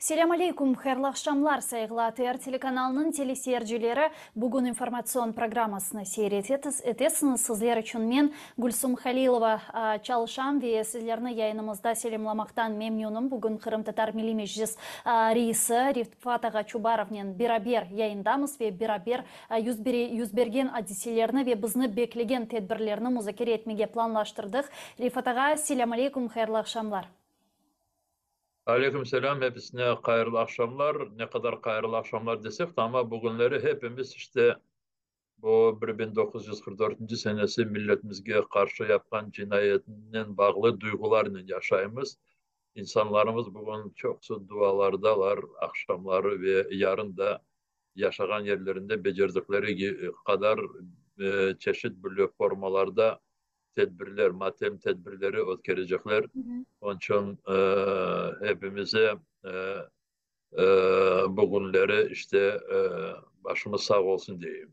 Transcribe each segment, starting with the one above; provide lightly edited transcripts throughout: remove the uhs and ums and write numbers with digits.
Selâm aleyküm, hayırlı aqşamlar, sayğılı ATR telekanalınıñ teleseyircileri! Bugün informatsion programmasını seyir etesiñiz. Sizler içün men, Gülsum Halilova, çalışam ve sizlerni yayınımızda selâmlamaqtan memnünim. Bugün Qırımtatar Milliy Meclis reisi Refat ağa Çubarovnen beraber yayındamız ve beraber yüz bergen adiselerni ve bizni beklegen tedbirlerni muzakere etmege planlaştırdıq. Refat ağa, selâm aleyküm, hayırlı aqşamlar! Aleyküm selâm, episine hayırlı aqşamlar. Ne qadar hayırlı aqşamlar desek de, amma bugünleri hepimiz işte bu 1944 senesi milletimizge qarşı yapqan cinayetinen bağlı duyğularnen yaşaymız. İnsanlarımız bugün çoqusı dualardalar, aqşamları ve yarın da yaşağan yerlerinde becerdikleri qadar çeşit türlü formalarda tedbirler, matem tedbirleri ötkerecekler. Onıñ içün hepimize bugünleri işte başımız sağ olsun deyim.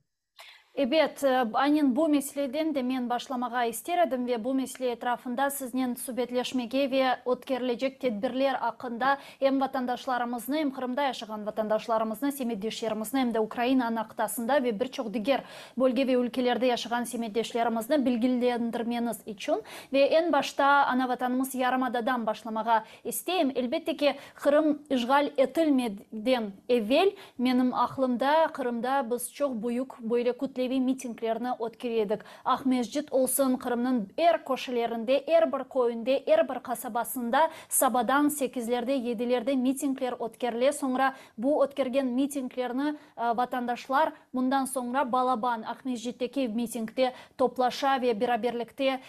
Ebet, aynen bu meseleden de men başlamağa ister edim ve bu mesele etrafında siznen subetleşmege ve ötkerilecek tedbirler aqqında em vatandaşlarımıznı, em Qırımda yaşağan vatandaşlarımıznı, semetdeşlerimizni, em de Ukraina ana qıtasında ve bir çoq diger bölge ve ülkelerde yaşağan semetdeşlerimizni bilgilendirmeniz içün ve eñ başta ana Vatanımız yarımadadan başlamağa isteyim. Elbette ki, Qırım işğal etilmeden evel, menim aqlımda, Qırımda biz çoq büyük böyle kütleviy mitinglerni ötkere edik. Aqmescit olsun, Qırımnıñ er köşelerinde, er bir köyünde, er bir qasabasında sabadan sekizlerde, yedilerde mitingler ötkerile, soñra bu ötkergen mitinglerni vatandaşlar bundan soñra balaban Aqmescitteki mitingde toplaşa ve beraberlikte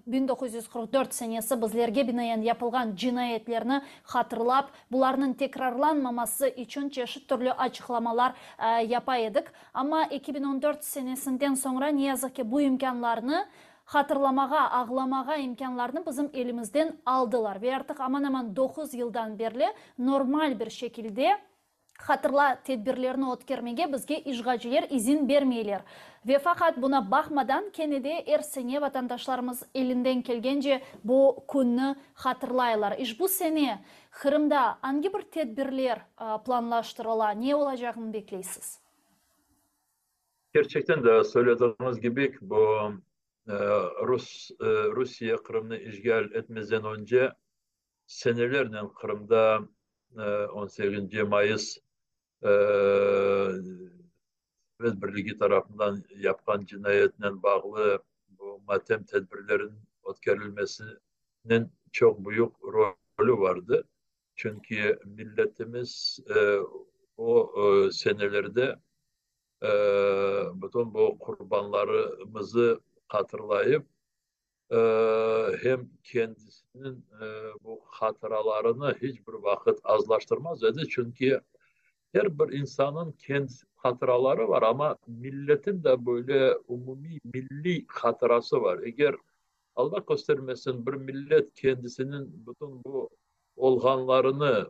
1944 senesi bizlerge binaen yapılğan cinayetlerni hatırlap, bularnıñ tekrarlanmaması içün çeşit türlü açıqlamalar yapa edik. Amma 2014 senesinden soñra, ne yazıq ki, bu imkânlarnı hatırlamağa, ağlamağa imkânlarnı bizim elimizden aldılar ve artıq aman-aman doquz yıldan berli normal bir şekilde hatırla tedbirlerini ötkermege bizge işğalciler izin bermeyler. Ve faqat buna baqmadan kene de er sene vatandaşlarımız elinden kelgence bu künni hatırlaylar. İşbu sene Qırımda angi bir tedbirler planlaştırıla, ne olacağını bekleysiz? Kerçekten de, söylediğiniz kibi, bu Rus Rusiye Qırımnı işğal etmezden önce senelernen Qırımda 18 mayıs Sovet Birligi tarafından yapqan cinayetnen bağlı bu matem tedbirleriniñ ötkerilmesiniñ çoq büyük rolü vardı. Çünki milletimiz o senelerde bütün bu qurbanlarımızı hatırlayıp, hem kendisiniñ bu hatıralarını hiç bir vaqıt azlaştırmaz edi, çünki er bir insannıñ kendi hatıraları var, amma milletin de böyle umumiy milliy hatırası var. Eger, Alla köstermesin, bir millet kendisiniñ bütün bu olğanlarını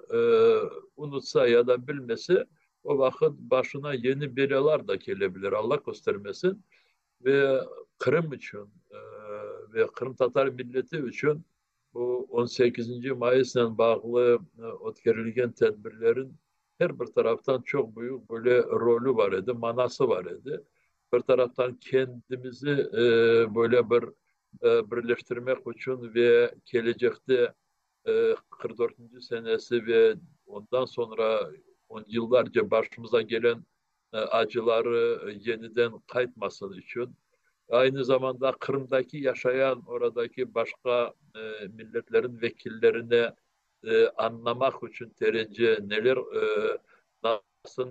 unutsa ya da bilmese, o vaqıt başına yeni belâlar da kele bilir, Alla köstermesin. Ve Qırım içün ve qırımtatar milleti içün bu 18 mayısnen bağlı ötkerilgen tedbirlerin her bir taraftan çoq büyük böyle rolü bar edi, manası bar edi. Bir taraftan kendimizi böyle bir birleştirmek içün ve kelecekte 44 senesi ve ondan soñra on yıllarca başımıza gelen acıları yeniden qaytmasın içün, aynı zamanda Qırımdaki yaşayan oradaki başqa milletlerin vekillerine añlamaq içün terence neler, nasıl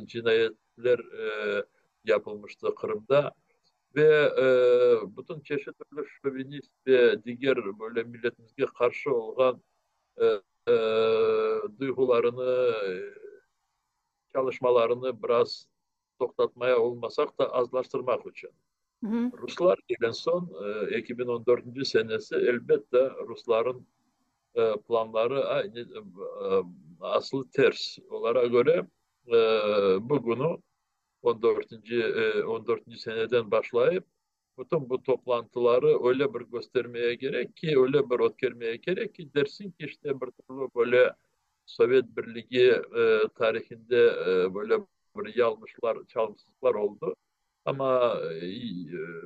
cinayetler yapılmıştı Qırımda ve bütün çeşit türlü şovinist ve diger böyle milletimizge qarşı olğan duyğularını, çalışmalarını biraz toqtatmaya olmasaq da, azlaştırmaq içün. Ruslar kelgen soñ, 2014 senesi, elbette, rusların planları aynı aslı ters. Olara köre, bugünü 14. seneden başlayıp, bütün bu toplantıları öyle bir köstermeye kerek ki, öyle bir ötkermeye kerek ki, dersiñ ki, işte bir türlü böyle. Sovet Birligi tarihinde böyle bir yalnışlar, çalımsızlıqlar oldı. Amma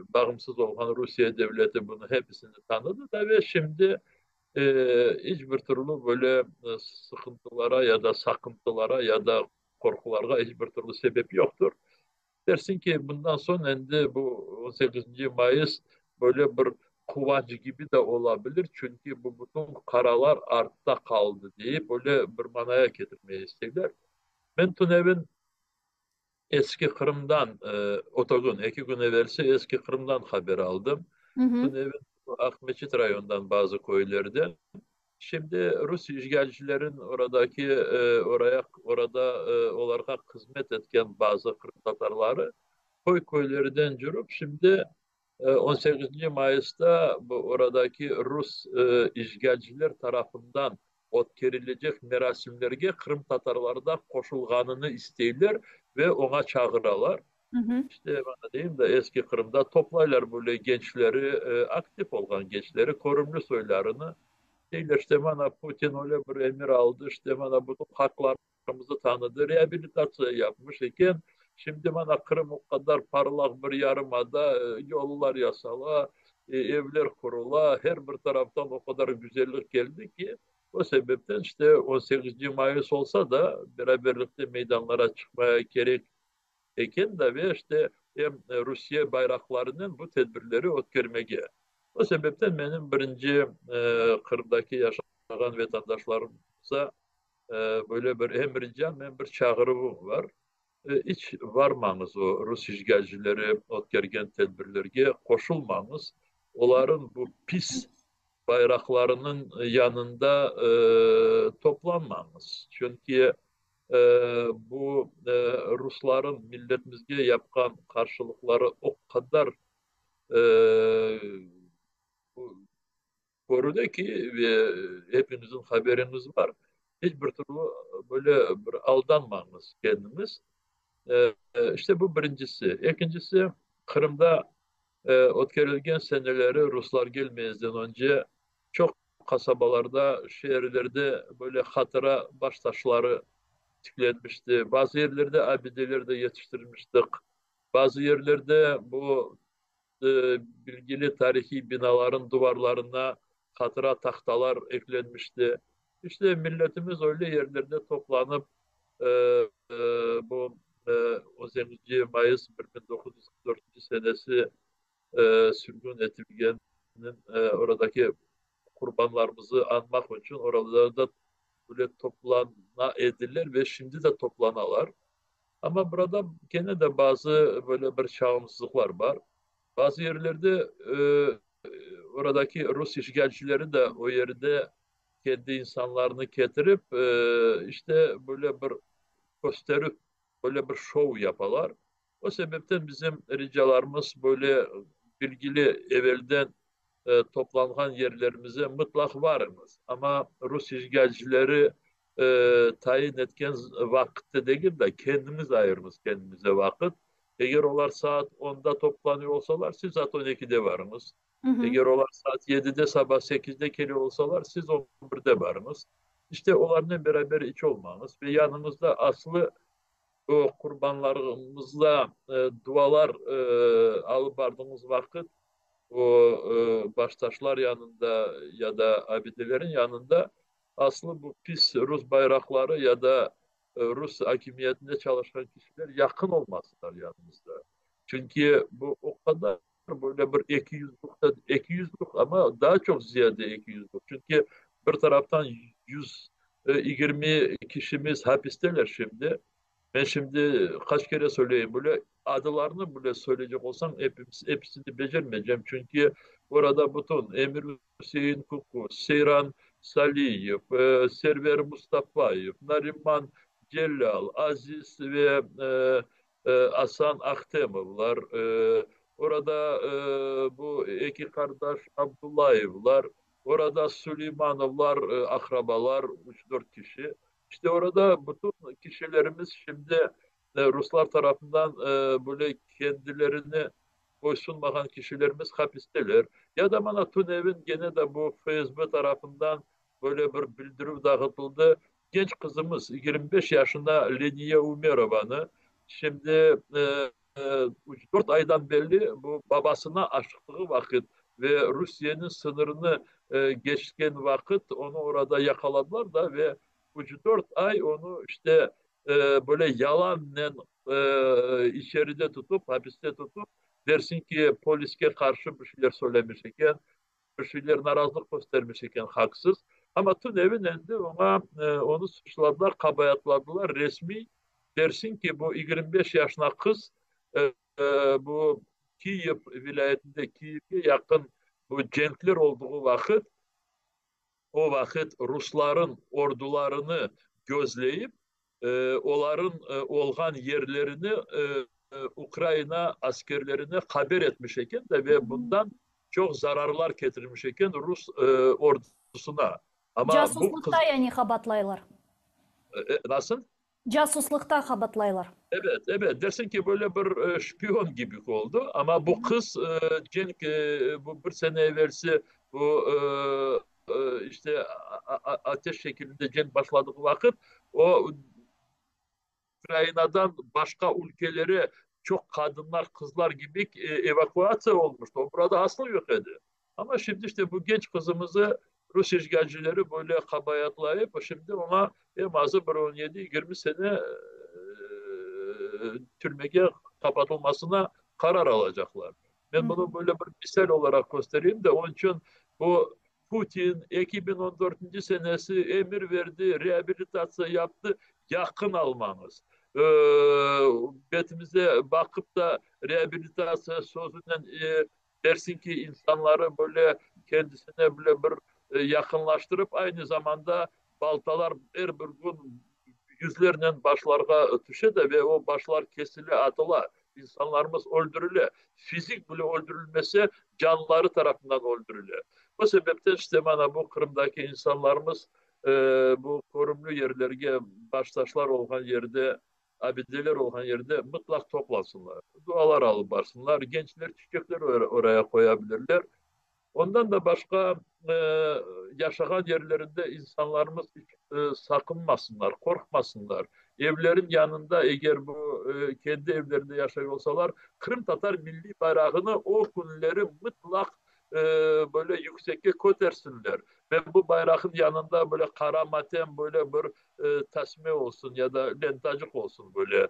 bağımsız olğan Rusiye devleti bunı hepisini tanıdı da ve şimdi iç bir türlü böyle sıqıntılara ya da saqıntılara ya da qorqularğa iç bir türlü sebep yoqtır. Dersiñ ki, bundan soñ endi bu on sekizinci mayıs böyle bir quvanç kibi de ola bilir, çünki bu bütün qaralar artta qaldı, deyip, öyle bir manaya ketirmege isteyler. Men tünevin Eski Qırımdan, öte kün, eki kün evelsi Eski Qırımdan haber aldım. Tünevin Aqmeçit rayonından bazı köylerden. Şimdi rus işğalcilerin oradaki, oraya, orada olarğa hızmet etken bazı qırımtatarları köy-köylerden cürip, şimdi on sekizinci mayısta bu oradaki rus işğalciler tarafından ötkerilecek merasimlerge qırımtatarlar da qoşulğanını isteyler ve oña çağıralar. İşte, mana deyim da, Eski Qırımda toplaylar böyle gençleri, aktiv olğan gençleri, körümli soylarını. Deyler, işte, mana Putin öyle bir emir aldı, işte, mana bütün haqlarımızı tanıdı, reabilitatsiya yapmış eken. Şimdi mana Qırım o qadar parlaq bir yarımada, yollar yasala, evler qurula, her bir taraftan o qadar güzellik keldi ki, o sebepten, işte, on sekizinci mayıs olsa da, beraberlikte meydanlara çıqmaya kerek eken da ve, işte, em Rusiye bayraqlarınen bu tedbirleri ötkermege. O sebepten menim birinci Qırımdaki yaşağan vetandaşlarımıza böyle bir em ricam, em bir çağıruvım var. İç varmañız o rus işğalcileri ötkergen tedbirlerge, qoşulmañız. Olarıñ bu pis bayraqlarınıñ yanında toplanmañız. Çünki bu rusların milletimizge yapqan qarşılıqları o qadar körüne ki, ve hepimizniñ haberimiz bar, iç bir türlü böyle bir aldanmañız kendiñiz. İşte bu birincisi. Ekincisi, Qırımda ötkerilgen seneleri ruslar gelmezden önce çoq qasabalarda, şeerlerde böyle hatıra baştaşları tiklenmişti. Bazı yerlerde abideler de yetiştirmiştik. Bazı yerlerde bu bilgili tarihiy binaların duvarlarına hatıra tahtalar eklenmişti. İşte, milletimiz öyle yerlerde toplanıp, bu on sekizinci mayıs 1944-nci senesi sürgün etilgeniniñ oradaki qurbanlarımızı añmaq içün oralarda böyle toplana ediler ve şimdi de toplanalar. Amma burada kene de bazı böyle bir çağımsızlıqlar bar. Bazı yerlerde oradaki rus işğalcileri de o yerde kendi insanlarını ketirip, işte, böyle bir kösterip, böyle bir şou yapalar. O sebepten bizim ricalarımız böyle bilgili evelden toplanğan yerlerimize mıtlaq varıñız. Amma rus işğalcileri tayin etken vaqıtta degil de, kendimiz ayırıñız kendimize vaqıt. Eger olar saat 10-da toplanıyor olsalar, siz saat 12-de varıñız. Eger olar saat 7-de, saba 8-de kele olsalar, siz 11-de varıñız. İşte, olarnen beraber iç olmañız ve yanıñızda aslı o qurbanlarımızla dualar alıp bardığıñız vaqıt o baştaşlar yanında ya da abidelerin yanında aslı bu pis rus bayraqları ya da rus akimiyetinde çalışqan kişiler yaqın olmasınlar yanımızda. Çünki bu o qadar böyle bir ekiyüzlük, ekiyüzlük, amma daa çoq ziyade ekiyüzlük. Çünki bir taraftan 120 kişimiz hapisteler şimdi. Men şimdi qaç kere söyleyim, böyle adılarını bile söyleycek olsam, epimiz, episini becermeycem. Çünki orada bütün Emir Üsein Kuku, Seyran Saliyev, Server Mustafayev, Nariman Celâl, Aziz ve Asan Ahtemovlar, orada bu eki qardaş Abdullayevlar, orada Suleymanovlar, aqrabalar, üç-dört kişi. İşte orada bütün kişilerimiz şimdi ruslar tarafından böyle kendilerini boysunmağan kişilerimiz hapisteler. Ya da mana tünevin gene de bu FSB tarafından böyle bir bildirüv dağıtıldı. Genç qızımız, 25 yaşında Leniye Umerovanı şimdi üç-dört aydan berli bu babasına aşıqtığı vaqıt ve Rusiyeniñ sıñırını keçken vaqıt onı orada yaqaladılar da ve üç-dört ay onı işte böyle yalannen içeride tutıp, apiste tutıp, dersiñ ki, poliske qarşı bir şeyler söylemiş eken, bir şeyler narazılıq köstermiş eken haqsız. Amma tünevin endi oña onı suçladılar, qabaatladılar resmiy, dersiñ ki, bu 25 yaşına qız bu Kiyev vilâyetinde, Kiyevge yaqın bu cenkler olduğı vaqıt, o vaqıt rusların ordularını gözleyip, oların olğan yerlerini Ukraina askerlerine haber etmiş eken de ve bundan çoq zararlar ketirmiş eken rus ordusına. Amma bu qız. Casuslıqta yani qabaatlaylar. Nasıl? Casuslıqta qabaatlaylar. Ebet, ebet. Dersiñ ki, böyle bir şpion kibi oldı. Amma bu qız cenk, bu bir sene evelsi bu işte ateş şekilinde cenk başladığı vaqıt o Ukrainadan başqa ülkelere çoq qadınlar, qızlar kibi evakuatsiya olmuştı. O burada aslı yoq edi. Amma şimdi işte bu genç qızımızı rus işğalcileri böyle qabaatlayıp, şimdi oña eñ azı bir on yedi, yigirmi sene türmege qapatılmasına qarar alacaqlar. Men bunı böyle bir misal olaraq köstereyim de, onıñ içün bu Putin 2014-nci senesi emir berdi, reabilitatsiya yaptı, yaqın almañız. Betimize baqıp da reabilitatsiya sözünen dersiñ ki, insanları böyle kendisine bile bir yaqınlaştırıp, aynı zamanda baltalar er bir kün yüzlernen başlarğa tüşe de ve o başlar kesile, atıla, insanlarımız öldürile, fizik bile öldürilmese, canları tarafından öldürile. Bu sebepten işte mana bu Qırımdaki insanlarımız bu körümli yerlerge, baştaşlar olğan yerde, abideler olğan yerde mıtlaq toplansınlar, dualar alıp barsınlar, gençler çiçekler oraya qoya bilirler. Ondan da başqa, yaşağan yerlerinde insanlarımız iç saqınmasınlar, qorqmasınlar. Evlerin yanında, eger bu kendi evlerinde yaşay olsalar, qırımtatar milliy bayrağını o künleri mıtlaq böyle yüksekke kötersinler ve bu bayraqnıñ yanında böyle qara matem böyle bir tasme olsun ya da lentacıq olsun böyle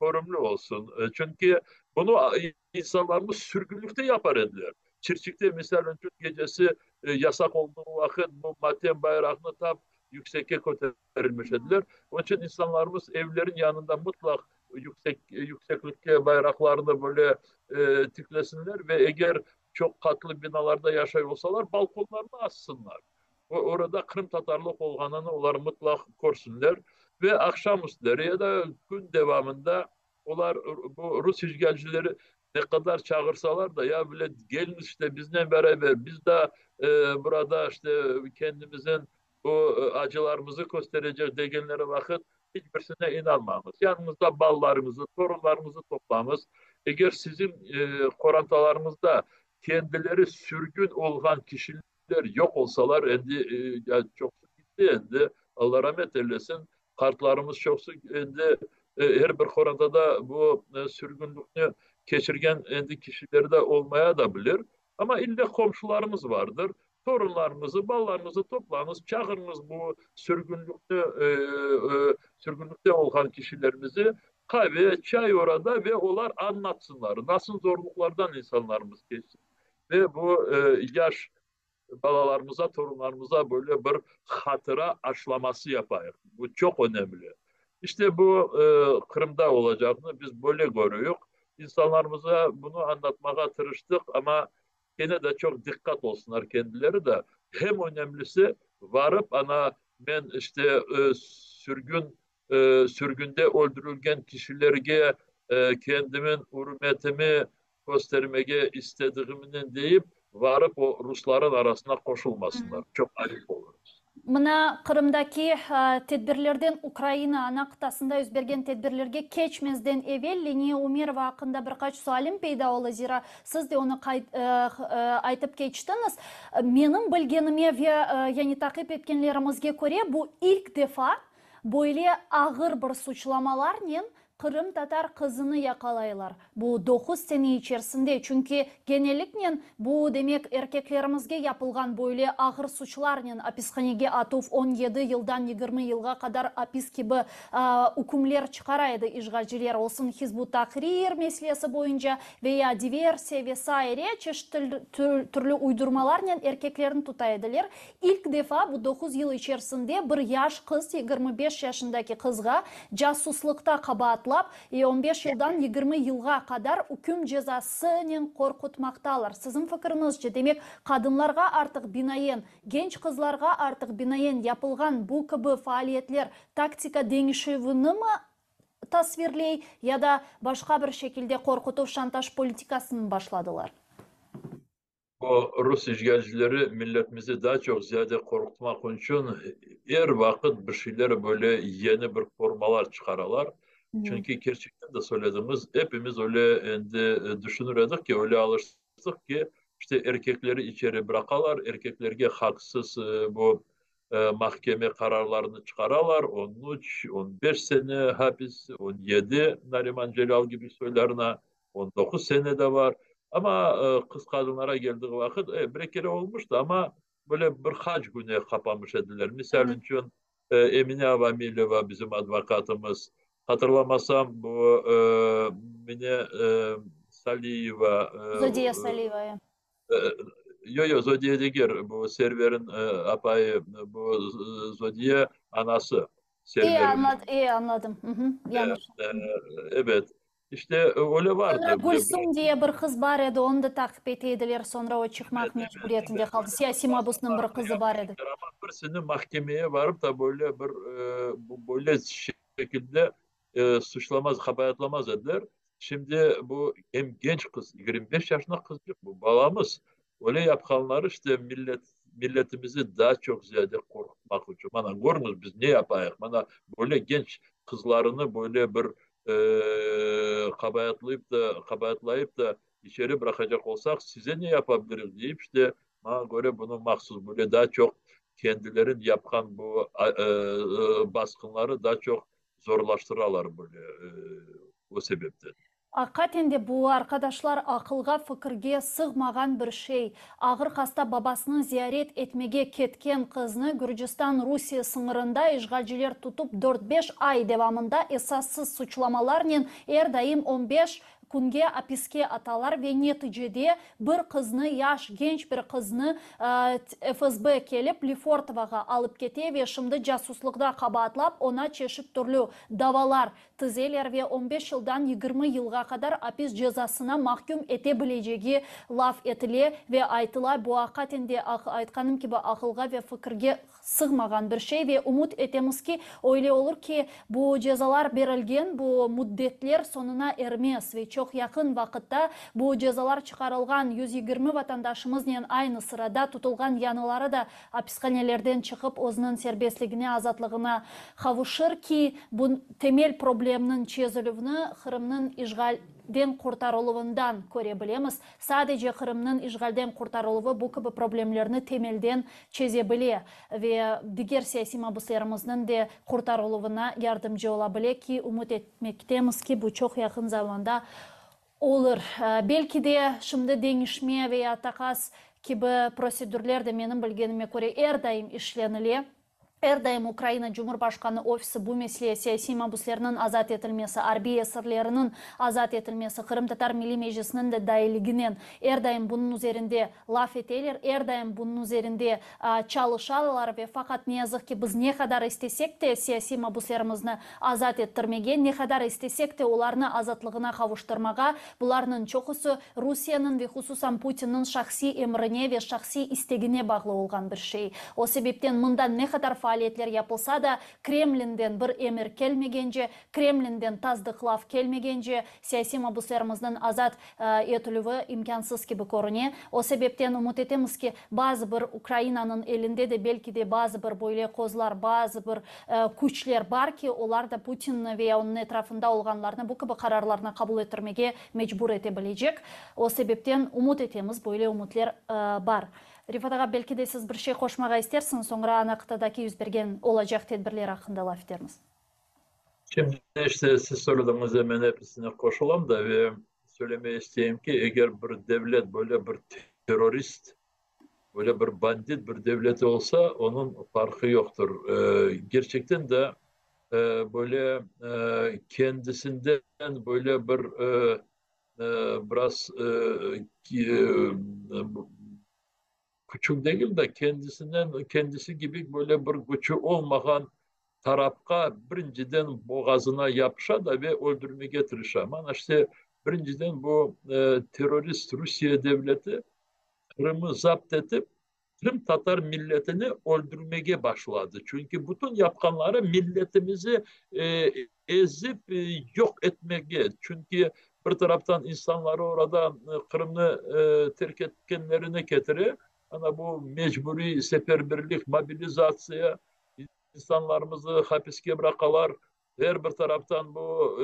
körümli olsun. Çünki bunı insanlarımız sürgünlikte yapar ediler. Çirçikte, misal içün, gecesi yasaq olduğu vaqıt bu matem bayraqnı tap yüksekke köterilmiş ediler. Onıñ içün insanlarımız evlerin yanında mıtlaq yüksek, yükseklikke bayraqlarını böyle tiklesinler ve eger çoq qatlı binalarda yaşay olsalar, balkonlarına assınlar. Orada qırımtatarlıq olğanını olar mıtlaq körsünler ve aqşam üstleri ya da kün devamında olar bu rus işğalcileri ne qadar çağırsalar da, ya bile geliniz işte biznen beraber, biz da burada işte kendimizin bu acılarımızı kösterecek degenleri vaqıt hiç birisine inanmañız. Yanıñızda balalarıñızı, torunlarıñızı toplañız. Eger siziñ qorantalarıñızda kendileri sürgün olğan kişiler yoq olsalar, endi çoqusı gitti endi, Alla rahmet eylesin, qartlarımız çoqusı endi er bir qorantada bu sürgünlikni keçirgen endi kişiler de olmaya da bilir. Amma ille qomşularımız vardır. Torunlarıñızı, balalarıñızı toplañız, çağırıñız bu sürgünlikni, sürgünlikte olğan kişilerimizi, qave, çay orada ve olar añlatsınlar, nasıl zorluqlardan insanlarımız keçti. Ve bu yaş balalarımıza, torunlarımıza böyle bir hatıra aşlaması yapayıq. Bu çoq önemli. İşte bu Qırımda olacaqnı biz böyle körüyik. İnsanlarımıza bunı añlatmağa tırıştıq, amma kene de çoq diqqat olsunlar kendileri de. Hem önemlisi, varıp, ana, men işte sürgün, sürgünde öldürilgen kişilerge kendimin ürmetimi köstermege istedigimnen deyip, varıp o rusların arasına qoşulmasınlar. Çoq ayıp olur. Mına, Qırımdaki tedbirlerden Ukraina ana qıtasında yüz bergen tedbirlerge keçmezden evel Leniye Umerova aqqında bir qaç sualim peyda oldı, zira siz de onı qayd aytıp keçtiñiz. Menim bilgenime ve yani taqip etkenlerimizge köre, bu ilk defa böyle ağır bir suçlamalarnen Qırımtatar qızını yaqalaylar, bu doquz sene içersinde, çünki genelliknen bu, demek, erkeklerimizge yapılğan böyle ağır suçlarnen apishanege atuv 17 yıldan 20 yılğa qadar apis kibi ükümler çıqara edi işğalciler, olsun Hizb ut-Tahrir meselesi boyunca ve ya diversiya ve saire çeşit türlü uydurmalarnen erkeklerni tuta ediler. İlk defa bu doquz yıl içersinde bir yaş qız, 25 yaşındaki qızğa casuslıqta qabaatlap, on beş yıldan 20 yılğa qadar üküm cezasınen qorqutmaqtalar. Siziñ fikriñizce, demek, qadınlarğa artıq binaen, genç qızlarğa artıq binaen yapılğan bu kibi faaliyetler taktika deñişüvinimi tasvirley ya da başqa bir şekilde qorqutuv, şantaj politikasını başladılar? O rus işğalcileri milletimizi daa çoq ziyade qorqutmaq içün er vaqıt bir şeyler böyle yeni bir formalar çıqaralar. Çünki kerçekten de söylediñiz, epimiz öyle endi düşünür edik ki, öyle alıştıq ki, işte erkekleri içeri bıraqalar, erkeklerge haqsız bu mahkeme qararlarını çıqaralar, 13, 15 sene hapis, 17 Nariman Celâl kibi soylarına, 19 sene de bar. Amma qız qadınlara keldiği vaqıt, bir kere olmuştı, amma böyle bir qaç küne qapamış ediler. Misal içün, Emine Avamileva, bizim advokatımız, hatırlamasam, bu Mine Saliyeva. Zodiye Saliyeva, ya. Yoq, yoq, Zodiye degil, bu Serverin apayı, bu Zodiye anası Serverin. E, añladım, yañlış. Ebet, işte öyle vardı. Soñra Gülsum diye bir qız bar edi, onı da taqip ete ediler, soñra o çıqmaq mecburiyetinde qaldı. Siyasiy mabusnıñ bir qızı bar edi. Amma birisini mahkemeye barıp da böyle bir böyle şekilde suçlamaz, qabaatlamaz ediler. Şimdi bu em genç qız, 25 yaşında qızçıq bu, balamız. Öyle yapqanları işte millet, milletimizi daa çoq ziyade qorqutmaq içün. Mana, körüñiz, biz ne yapayıq, mana, böyle genç qızlarını böyle bir qabaatlayıp da, qabaatlayıp da içeri bıraqacaq olsaq, size ne yapa biliriz deyip, işte, maña köre, bunı mahsus böyle daa çoq kendilerin yapqan bu basqınları daa çoq zorlaştıralar böyle o sebepten. Aqiqaten de bu, arqadaşlar, aqılğa, fikirge sığmağan bir şey. Ağır hasta babasını ziyaret etmege ketken qıznı Gürcistan-Rusiye sıñırında işğalciler tutıp dört-beş ay devamında esassız suçlamalarnen er daim 15 künge apiske atalar ve neticede bir qıznı, yaş, genç bir qıznı FSB kelip Lefortovoğa alıp kete ve şimdi casuslıqta qabaatlap oña çeşit türlü davalar tizeler ve 15 yıldan 20 yılğa qadar apis cezasına mahküm ete bilecegi laf etile ve aytıla. Bu aqiqaten de, aytqanım kibi, aqılğa ve fikirge sığmağan bir şey ve ümüt etemiz ki, öyle olur ki, bu cezalar berilgen bu müddetler soñuna ermez ve çoq yaqın vaqıtta bu cezalar çıqarılğan 120 vatandaşımıznen aynı sırada tutulğan yañıları da apishanelerden çıqıp özüniñ serbestligine, azatlığına qavuşır ki, bu temel problemniñ çezilüvini Qırımnıñ işğalden qurtarıluvından köre bilemiz. Sadece Qırımnıñ işğalden qurtarıluvı bu kibi problemlerni temelden çeze bile ve diger siyasiy mabuslerimizniñ de qurtarıluvına yardımcı ola bile ki, ümüt etmektemiz ki, bu çoq yaqın zamanda olur. Belki de şimdi deñişme veya taqas kibi prosedürler de menim bilgenime köre er daim işlenile. Er daim Ukraina Cumhurbaşqanı ofisi bu mesele, siyasiy mabuslerniñ azat etilmesi, arbiy esirleriniñ azat etilmesi, Qırımtatar Milliy Meclisiniñ de dailiginen er daim bunıñ üzerinde laf eteler, er daim bunıñ üzerinde çalışalar ve faqat ne yazıq ki biz ne qadar istesek de siyasiy mabuslerimizni azat ettirmege, ne qadar istesek de olarnı azatlığına qavuştırmağa, bularnıñ çoqusı Rusiyeniñ ve hususan Putinniñ şahsiy emrine ve şahsiy istegine bağlı olğan bir şey. O sebepten mında ne qadar faaliyet. faaliyetler yapılsa da, Kremlinden bir emir kelmegence, Kremlinden tasdıqlav kelmegence, siyasiy mabuslerimizniñ azat etilüvi imkânsız kibi körüne. O sebepten ümüt etemiz ki, bazı bir Ukrainanıñ elinde de belki de bazı bir böyle qozlar, bazı bir küçler bar ki, olar da Putinni veya onıñ etrafında olğanlarnı bu kibi qararlarnı qabul ettirmege mecbur ete bilecek. O sebepten ümüt etemiz, böyle ümütler bar. Refat ağa, belki de siz bir şey qoşmağa istersiñiz, soñra ana qıtadaki yüz bergen olacaq tedbirler aqqında laf etermiz. Şimdi işte siz söylediñiz, men episine qoşulam da ve söylemege isteyim ki, eger bir devlet böyle bir terrorist, böyle bir bandit bir devlet olsa, onıñ farqı yoqtır. Gerçekten de böyle kendisinden böyle bir biraz küçük degil de, kendisinden, kendisi kibi böyle bir küçü olmağan tarafqa birinciden boğazına yapışa da ve öldürmege tırışa. Mana işte, birinciden bu terrorist Rusiye devleti Qırımı zapt etip, qırımtatar milletini öldürmege başladı. Çünki bütün yapqanları milletimizi ezip yoq etmege. Çünki bir taraftan insanları orada Qırımnı terk etkenlerine ketire, ana bu mecburiy seferberlik, mobilizatsiya, insanlarımızı hapiske bıraqalar, er bir taraftan bu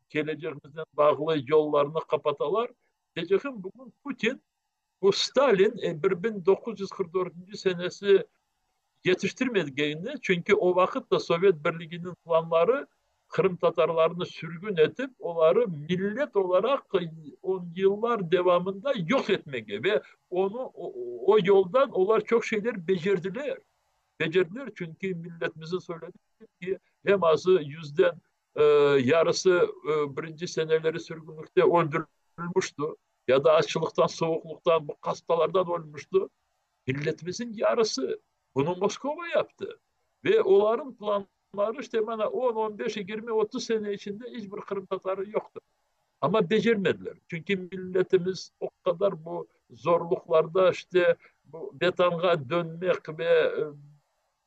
kelecegimiznen bağlı yollarnı qapatalar. Deycegim, bugün Putin, bu Stalin 1944 senesi yetiştirmegenini, çünki o vaqıt da Sovet Birliginiñ planları qırımtatarlarnı sürgün etip, oları millet olaraq on yıllar devamında yoq etmege ve onı o yoldan olar çoq şeyler becerdiler. Becerdiler, çünki milletimizni söyledim ki, eñ azı yüzden yarısı birinci seneleri sürgünlikte öldürilmişti, ya da açlıqtan, soğuqlıqtan, bu hastalardan ölmüşti. Milletimizin yarısı bunı Moskova yaptı. Ve olarnıñ planları işte mana on, on beş, 20, 30 sene içinde iç bir qırımtatarı yoqtır. Amma becermediler. Çünki milletimiz o qadar bu zorluqlarda işte bu Vetanğa dönmek ve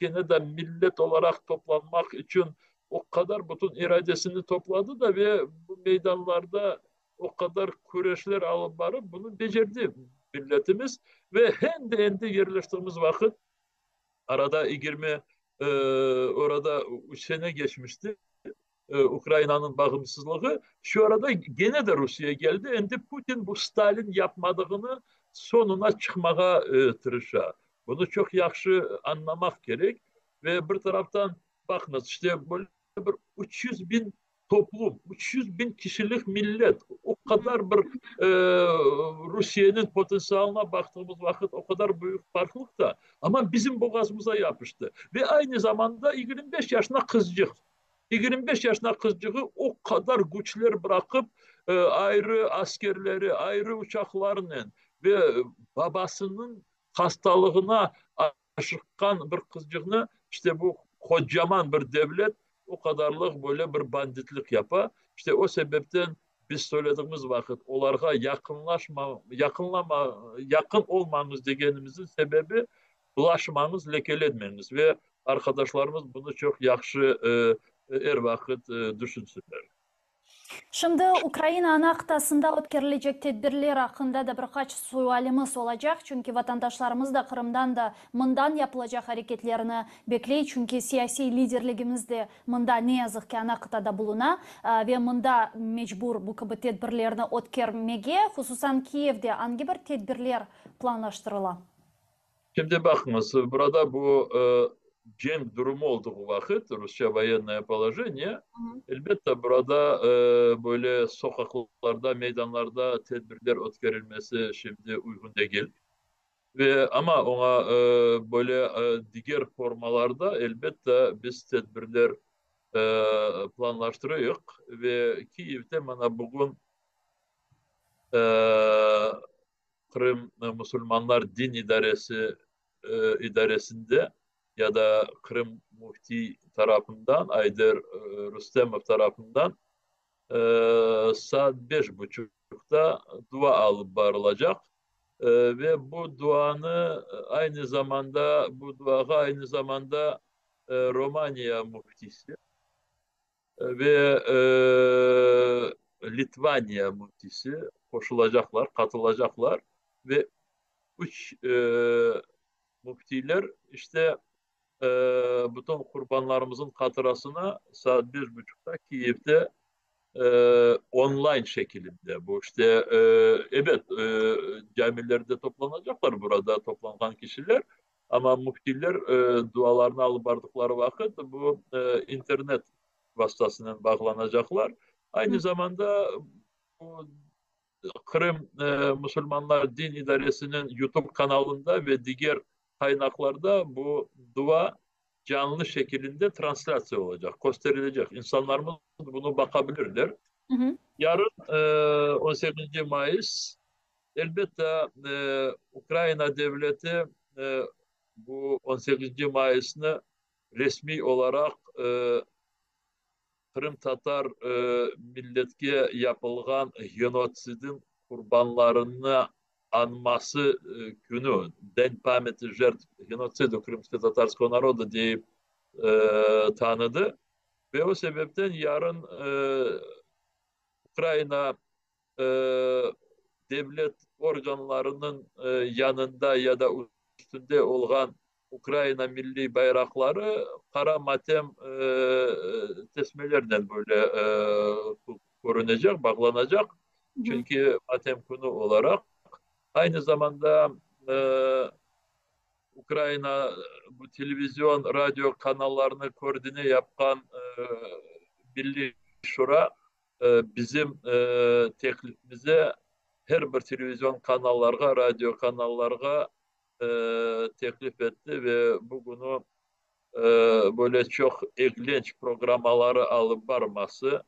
kene de millet olaraq toplanmaq içün o qadar bütün iradesini topladı da ve bu meydanlarda o qadar küreşler alıp barıp bunı becerdi milletimiz ve hem de endi yerleştiğimiz vaqıt arada 20 orada üç sene geçmişti Ukrainanıñ bağımsızlığı, şu arada gene de Rusiye geldi, endi Putin bu Stalin yapmadığını soñuna çıqmağa tırışa. Bunı çoq yahşı añlamaq kerek ve bir taraftan baqıñız, işte böyle bir 300 biñ toplum, 300 biñ kişilik millet, o qadar bir Rusiyeniñ potentsialına baqtığımız vaqıt o qadar büyük farqlıq da, amma bizim boğazımıza yapıştı. Ve aynı zamanda 25 yaşına qızcıq, 25 yaşına qızcığı o qadar küçler bıraqıp, ayrı askerleri, ayrı uçaqlarnen ve babasınıñ hastalığına aşıqqan bir qızcıqnı işte bu qocaman bir devlet o qadarlıq böyle bir banditlik yapa. İşte o sebepten biz söylediğimiz vaqıt olarğa yaqınlaşma, yaqınlama, yaqın olmañız degenimizniñ sebebi bulaşmañız, lekelenmeñiz ve arqadaşlarımız bunı çoq yahşı er vaqıt düşünsinler. Şimdi Ukraina ana qıtasında ötkerilecek tedbirler aqqında da bir qaç sualimiz olacaq, çünki vatandaşlarımız da Qırımdan da mından yapılacaq areketlerni bekley, çünki siyasiy liderligimiz de mında, ne yazıq ki, ana qıtada buluna ve mında mecbur bu kibi tedbirlerni ötkermege, hususan Kiyevde angi bir tedbirler planlaştırıla? Şimdi baqıñız, burada bu cenk durumu olduğu vaqıt, rusça voyennoye položeniye, elbette, burada böyle soqaqlarda, meydanlarda tedbirler ötkerilmesi şimdi uyğun degil. Ve amma oña böyle diger formalarda, elbette, biz tedbirler planlaştırıyıq. Ve Kiyevde mana bugün Qırım musulmanlar din idaresi idaresinde ya da Qırım müftiy tarafından, Ayder Rustemov tarafından saat beş buçuqta dua alıp barılacaq. Ve bu duanı aynı zamanda, bu duağa aynı zamanda Romaniya müftisi ve Litvaniya müftisi qoşulacaqlar, qatılacaqlar ve üç müftiyler işte bütün qurbanlarımızın hatırasına saat beş buçuqta Kiyevde online şekilinde, bu işte, ebet, camilerde toplanacaqlar burada toplanğan kişiler, amma müftiyler dualarnı alıp bardıqları vaqıt bu internet vastasınen bağlanacaqlar. Aynı zamanda bu Qırım musulmanlar din idaresiniñ YouTube kanalında ve diger qaynaqlarda bu dua canlı şekilinde translâtsiya olacaq, kösterilecek. İnsanlarımız bunı baqa bilirler. Yarın, 18 mayıs, elbette, Ukraina devleti bu 18 mayısnı resmiy olaraq qırımtatar milletke yapılğan genotsidin qurbanlarını añması künü, Den pamâti jertv genotsidu krımskotatarskogo naroda deyip tanıdı ve o sebepten yarın Ukraina devlet organlarınıñ yanında ya da üstünde olğan Ukraina milliy bayraqları qara matem tesmelernen böyle körünecek, bağlanacaq, çünki matem künü olaraq. Aynı zamanda Ukraina bu televizion, radio kanallarını koordine yapqan Milliy Şura bizim teklifimize her bir televizion kanallarğa, radio kanallarğa teklif etti ve bu künü böyle çoq eglenç programmaları alıp barması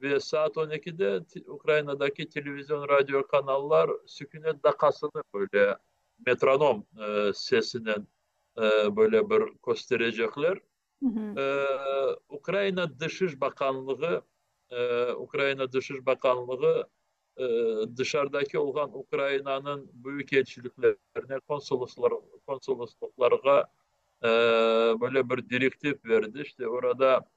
ve saat on ekide Ukrainadaki televizion, radio kanallar sükünet daqqasını böyle metronom sesinen böyle bir kösterecekler. Ukraina Dışış Baqanlığı Ukraina Dışış Baqanlığı dışarıdaki olğan Ukrainanıñ büyükelçiliklerine, konsoloslıqlarğa böyle bir direktiv berdi. İşte, orada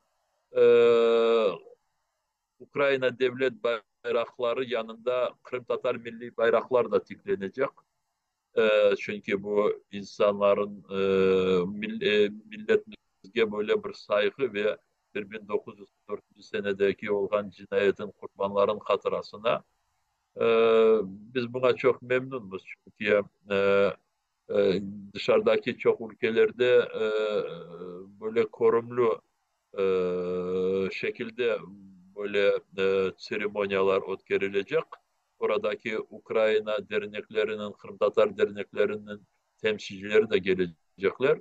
Ukraina devlet bayraqları yanında qırımtatar milliy bayraqlar da tiklenecek. Çünki bu insanların milletimizge böyle bir sayğı ve 1944 senedeki olğan cinayetin qurbanların hatırasına. Biz buña çoq memnünmiz, çünki dışarıdaki çoq ülkelerde böyle körümli şekilde böyle tseremoniyalar ötkerilecek. Oradaki Ukraina dernekleriniñ, qırımtatar dernekleriniñ temsilcileri de kelecekler.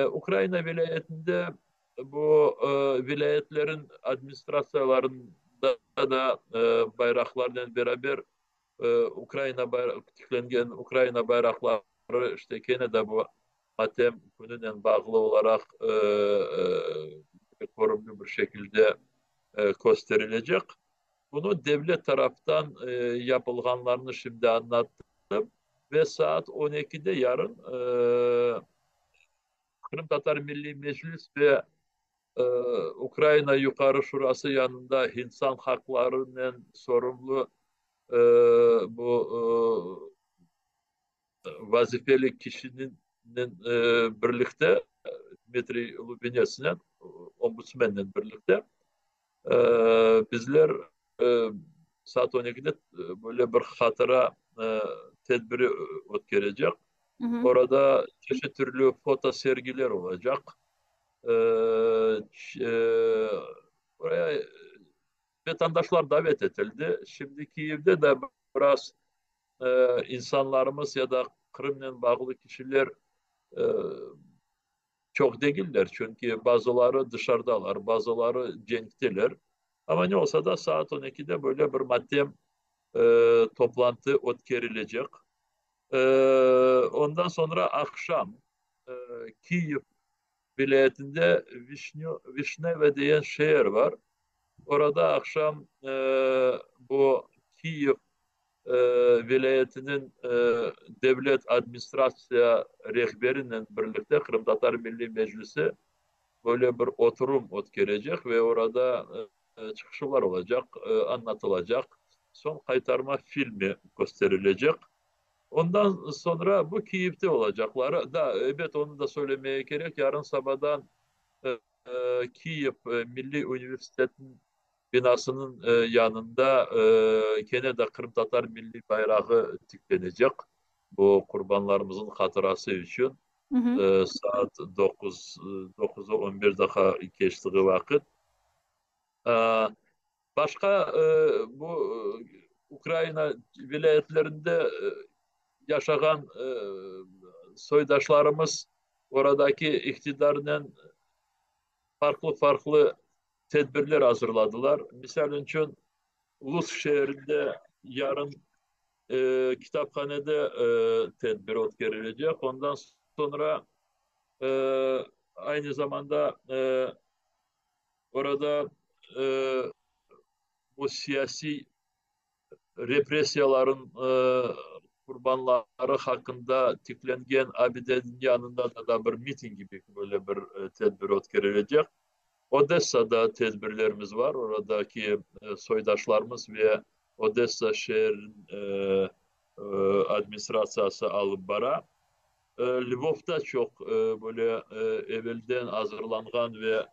Ukraina vilâyetinde bu vilâyetlerin administratsiyalarında da bayraqlarnen beraber Ukraina tiklengen Ukraina bayraqları işte kene de bu matem kününen bağlı olaraq körümli bir şekilde kösterilecek. Bunı devlet taraftan yapılğanlarnı şimdi añlattım ve saat on ekide yarın Qırımtatar Milliy Meclis ve Ukraina Yuqarı Şurası yanında insan haqlarınen sorumlu bu vazifeli kişinen birlikte, Dmitriy Lubinetsnen, ombudsmennen birlikte bizler saat on ekide böyle bir hatıra tedbiri ötkerecek. Orada çeşit türlü fotosergiler olacaq. Oraya vatandaşlar davet etildi. Şimdi Kiyevde de biraz insanlarımız ya da Qırımnen bağlı kişiler çoq degiller, çünki bazıları dışarıdalar, bazıları cenkteler. Amma ne olsa da saat on ekide böyle bir matem toplantı ötkerilecek. Ondan soñra aqşam Kiyev vilâyetinde Vişneve degen şeer bar. Orada aqşam bu Kiyev. Vilâyetiniñ devlet administratsiya rehberinen birlikte Qırımtatar Milliy Meclisi böyle bir oturum ötkerecek ve orada çıqışlar olacaq, añlatılacaq, soñ Qaytarma filmi kösterilecek. Ondan soñra bu Kiyevde olacaqları, da, ebet, onı da söylemege kerek, yarın sabadan Kiyev Milliy universitetiniñ binasınıñ yanında kene de qırımtatar milliy bayrağı tiklenecek, bu qurbanlarımıznıñ hatırası içün, saat doquz, doquzı on beş daqqa keçtiği vaqıt. Başqa bu Ukraina vilâyetlerinde yaşağan soydaşlarımız oradaki iqtidarnen farqlı-farqlı tedbirler azırladılar. Misal içün, Lutsk şeerinde yarın kitaphanede tedbir ötkerilecek. Ondan soñra aynı zamanda orada bu siyasiy repressiyalarnıñ qurbanları haqqında tiklengen abideniñ yanında da bir miting kibi böyle bir tedbir ötkerilecek. Odessada tedbirlerimiz bar, oradaki soydaşlarımız ve Odessa şeeriniñ administratsiyası alıp bara. Lvovda çoq böyle evelden azırlanğan ve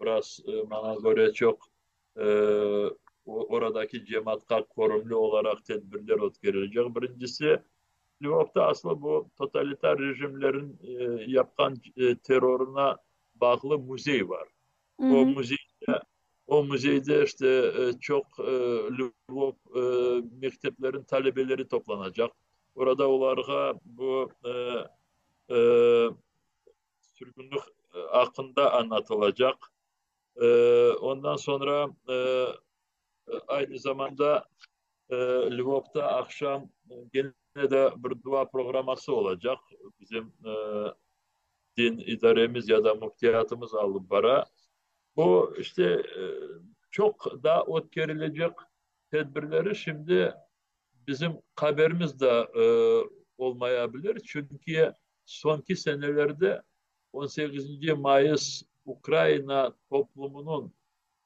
biraz, maña köre, çoq oradaki cemaatqa körümli olaraq tedbirler ötkerilecek. Birincisi, Lvovda aslı bu totalitar rejimlerniñ yapqan terrorına bağlı müzey bar. O müzeyde, o müzeyde işte çoq Lvov mektepleriniñ talebeleri toplanacaq. Orada olarğa bu sürgünlik aqqında añlatılacaq. Ondan soñra aynı zamanda Lvovda aqşam kene de bir dua programması olacaq. Bizim din idaremiz ya da müftiyatımız alıp bara. Bu, işte, çoq daa ötkerilecek tedbirleri şimdi bizim haberimiz de olmayabilir, çünki soñki senelerde on sekizinci mayıs Ukraina toplumınıñ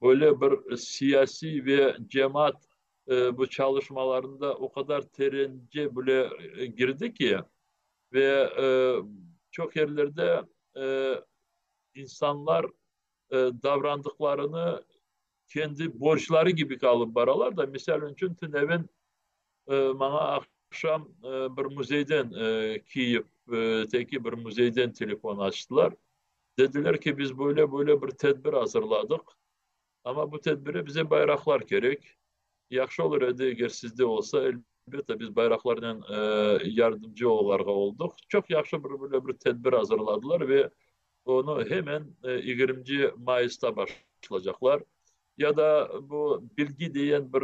böyle bir siyasiy ve cemaat bu çalışmalarında o qadar terence bile girdi ki, ve çoq yerlerde insanlar davrandıqlarını kendi borcları kibi alıp baralar da. Misal içün, tünevin maña aqşam bir müzeyden, Kiyevdeki bir müzeyden telefon açtılar. Dediler ki, biz böyle-böyle bir tedbir azırladıq, amma bu tedbire bize bayraqlar kerek. Yahşı olur edi, eger sizde olsa, elbette, biz bayraqlarnen yardımcı olarğa oldıq. Çoq yahşı bir böyle bir tedbir azırladılar ve onı hemen yigirminci mayısta başlaycaqlar. Ya da bu Bilgi degen bir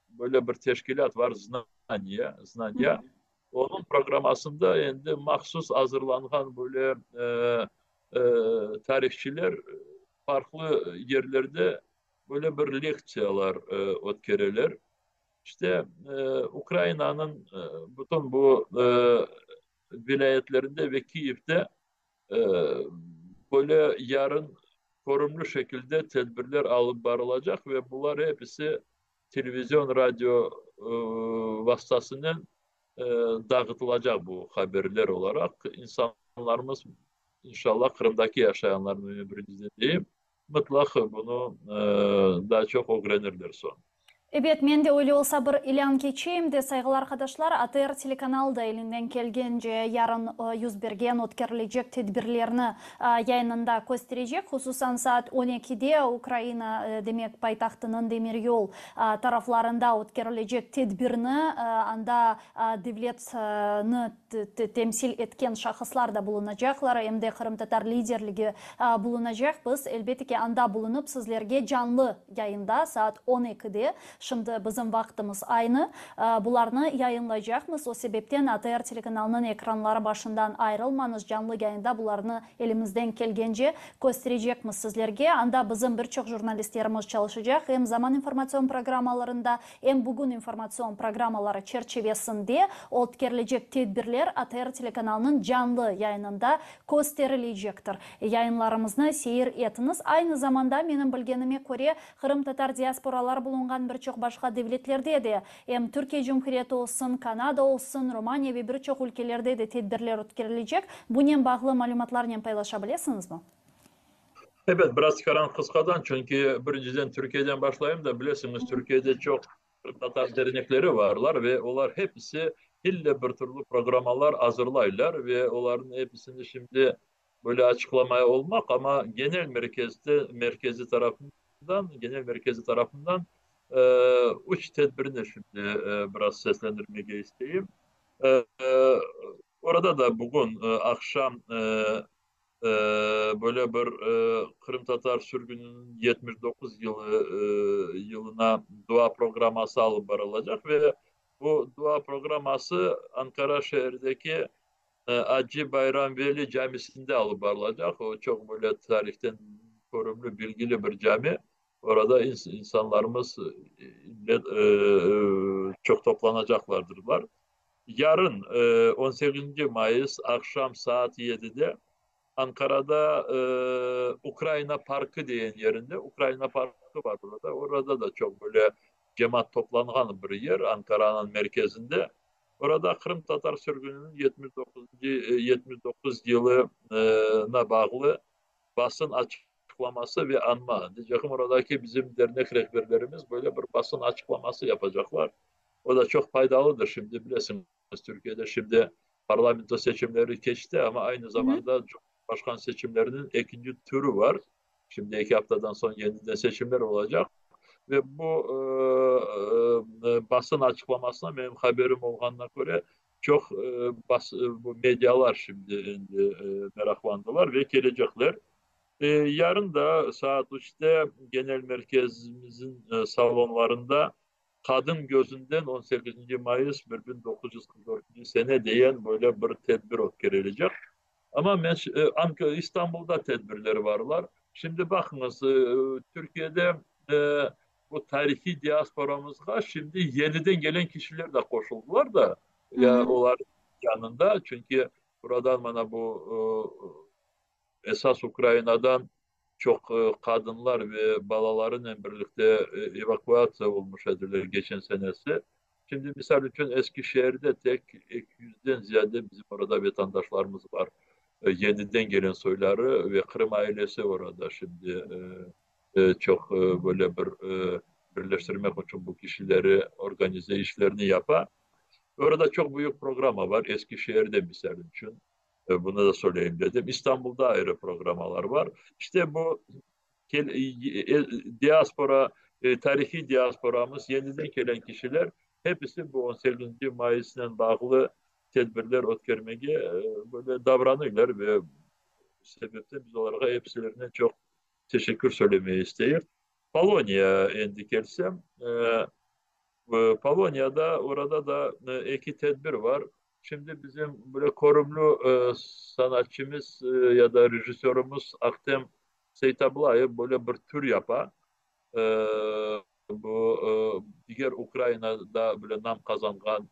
böyle bir teşkilât var, Znaniye, Znaniya. Onıñ programmasında endi mahsus azırlanğan böyle tarihçiler farqlı yerlerde böyle bir lektsiyalar ötkereler. İşte, Ukrainanıñ bütün bu vilâyetlerinde ve Kiyevde böyle yarın körümli şekilde tedbirler alıp barılacaq ve bular episi televizion, radio vastasınen dağıtılacaq bu haberler olaraq. İnsanlarımız, inşallah, Qırımdaki yaşayanlarnı birinciden deyim, mıtlaq bunı daa çoq ögrenirler soñ. Ebet, men de öyle olsa bir ilân keçeyim de, sayğılı arqadaşlar, ATR telekanalı da elinden kelgence yarın yüz bergen, ötkerilecek tedbirlerni yayınında kösterecek. Hususan saat on ekide Ukraina, demek, paytahtınıñ demiryol taraflarında ötkerilecek tedbirni, anda devletni temsil etken şahıslar da bulunacaqlar, em de qırımtatar liderligi bulunacaq. Biz, elbette ki, anda bulunıp, sizlerge canlı yayında saat on ekide. Şimdi bizim vaqtımız aynı. Bularnı yayınlaycaqmız. O sebepten ATR telekanalınıñ ekranları başından ayrılmañız, canlı yayında bularnı elimizden kelgence kösterecekmiz sizlerge. Anda bizim bir çoq jurnalistlerimiz çalışacaq, em Zaman informatsion programmalarında, em Bugün informatsion programmaları çerçivesinde ötkerilecek tedbirler ATR telekanalınıñ canlı yayınında kösterilecektir. Yayınlarımıznı seyir etiñiz. Aynı zamanda, menim bilgenime köre, qırımtatar diasporaları bulunğan bir çoq başqa devletlerde de, em Türkiye Cumhuriyeti olsun, Kanada olsun, Romaniya ve bir çoq ülkelerde de tedbirler ötkerilecek. Bunen bağlı malümatlarnen paylaşa bilesiñizmi? Ebet, biraz tikaran qısqadan, çünki birinciden Türkiyeden başlayım da, bilesiñiz, Türkiyede çoq qırımtatar dernekleri varlar ve olar hepisi ille bir türlü programmalar azırlaylar ve olarnıñ episini şimdi böyle açıqlamaya olmaq, amma genel merkezde, merkezi tarafından, genel merkezi tarafından üç tedbirni şimdi biraz seslendirmege isteyim. Orada da bugün aqşam böyle bir qırımtatar sürgüniniñ 79 yılı yılına dua programması alıp barılacaq ve bu dua programması Ankara şeerdeki Acı Bayram Veli camisinde alıp barılacaq. O çoq böyle tarihten körümli, bilgili bir cami. Orada insanlarımız çoq toplanacaqlardırlar. Yarın, on sekizinci mayıs, aqşam saat yedide Ankarada Ukraina parkı degen yerinde, Ukraina parkı bar orada, orada da çoq böyle cemaat toplanğan bir yer, Ankaranıñ merkezinde, orada qırımtatar sürgüniniñ 79 79 yılına bağlı basın açıqlaması ve añma. Deycegim, oradaki bizim dernek rehberlerimiz böyle bir basın açıqlaması yapacaqlar. O da çoq faydalıdır. Şimdi bilesiñiz, Türkiyede şimdi parlamento seçimleri keçti, amma aynı zamanda cumhurbaşqan seçimleriniñ ekinci türü var. Şimdi eki aftadan soñ yeniden seçimler olacaq. Ve bu basın açıqlamasına menim haberim olğanına köre, çoq bas bu medialar şimdi endi meraqlandılar ve kelecekler. Yarın da saat üçte genel merkezimizin salonlarında Qadın gözünden 18 mayıs 1944 sene deyen böyle bir tedbir ötkerilecek. Amma men İstanbulda tedbirler varlar. Şimdi baqıñız, Türkiyede bu tarihiy diasporamızğa şimdi yeniden gelen kişiler de qoşuldılar da, ya olar yanında, çünki buradan mana bu esas Ukrainadan çoq qadınlar ve balalarınen birlikte evakuatsiya olmuş ediler geçen senesi. Şimdi, misal içün, Eskişehirde tek 200-den ziyade bizim orada vatandaşlarımız bar. Yeniden gelen soyları ve Qırım ailesi orada şimdi çoq böyle bir birleştirmek içün bu kişileri organize işlerini yapa. Orada çoq büyük programma bar, Eskişehirde, misal içün. Bunı da söyleyeyim dedim. İstanbulda ayrı programmalar var. İşte bu diaspora, tarihiy diasporamız, yeniden kelen kişiler, hepisi bu 18 mayısnen bağlı tedbirler ötkermege böyle davranırlar ve sebepten biz olarğa hepsilerine çoq teşekkür söylemeye isteyik. Poloniya endi kelsem, Poloniyada orada da eki tedbir var. Şimdi bizim böyle körümli sanatçımız ya da rejissörımız Ahtem Seytablayev böyle bir tür yapa. Bu diger Ukrainada böyle nam qazanğan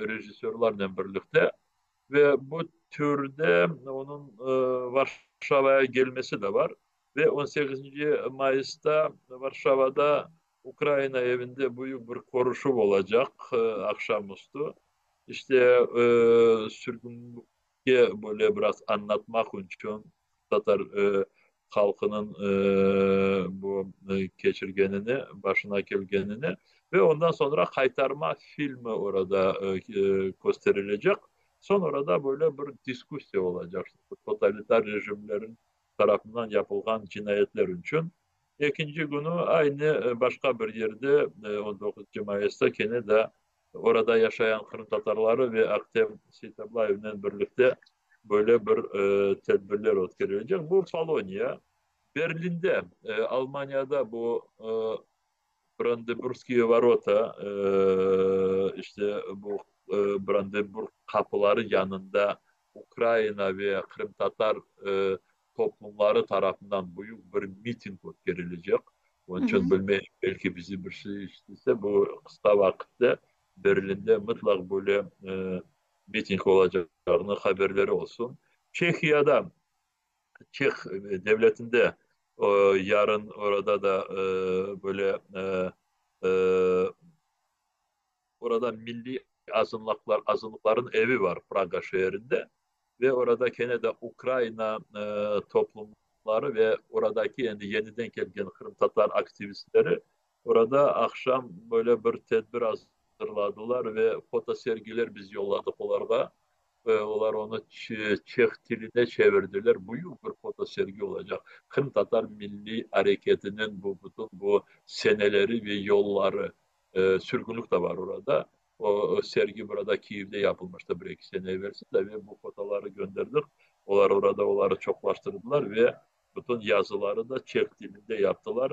rejissörlarnen birlikte. Ve bu türde onıñ Varşavaya gelmesi de bar. Ve 18 mayısta Varşavada Ukraina evinde büyük bir körüşüv olacaq aqşam üstü. İşte, sürgünlikke böyle biraz añlatmaq içün tatar halqınıñ bu keçirgenini, başına kelgenini ve ondan soñra Qaytarma filmi orada kösterilecek. Soñ orada böyle bir diskussiya olacaq, totalitar rejimlerniñ tarafından yapılğan cinayetler içün. Ekinci künü aynı başqa bir yerde, 19 mayısta kene de orada yaşayan qırımtatarları ve Ahtem Seytablayevnen birlikte böyle bir tedbirler ötkerilecek. Bu Poloniya. Berlinde, Almaniyada bu. Brandenburgskiye vorota, işte bu Brandenburg qapıları yanında Ukraina ve qırımtatar toplumları tarafından büyük bir miting ötkerilecek. Onıñ içün bilmeyim, belki bizi bir şey işitse, bu qısqa vaqıtta Berlinde mıtlaq böyle miting olacağını haberleri olsun. Çehiyada Çeh devletinde yarın orada da böyle orada milliy azınlıqlar azınlıqlarnıñ evi var Praga şeerinde ve orada kene de Ukraina toplumları ve oradaki endi yeniden kelgen qırımtatar aktivistleri orada aqşam böyle bir tedbir azırladılar ve fotosergiler biz yolladıq olarğa. Olar onı çeh tiline çevirdiler. Büyük bir fotosergi olacaq. Qırımtatar milliy areketiniñ bu bütün bu seneleri ve yolları, sürgünlik de bar orada. O sergi burada Kiyevde yapılmıştı bir-eki sene evelsi de ve bu fotoları gönderdik. Olar orada oları çoqlaştırdılar ve bütün yazıları da çeh tilinde yaptılar.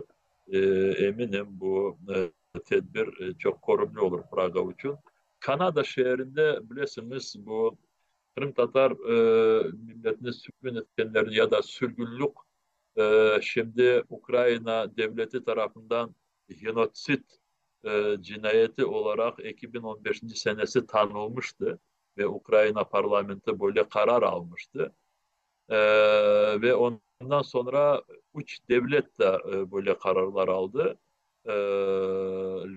Eminim, bu tedbir çoq körümli olur Praga içün. Kanada şeerinde, bilesiñiz, bu qırımtatar milletini sürgün etkenlerni ya da sürgünlik şimdi Ukraina devleti tarafından genotsid cinayeti olaraq 2015-nci senesi tanılmıştı ve Ukraina parlamenti böyle qarar almıştı. Ve ondan soñra üç devlet de böyle qararlar aldı,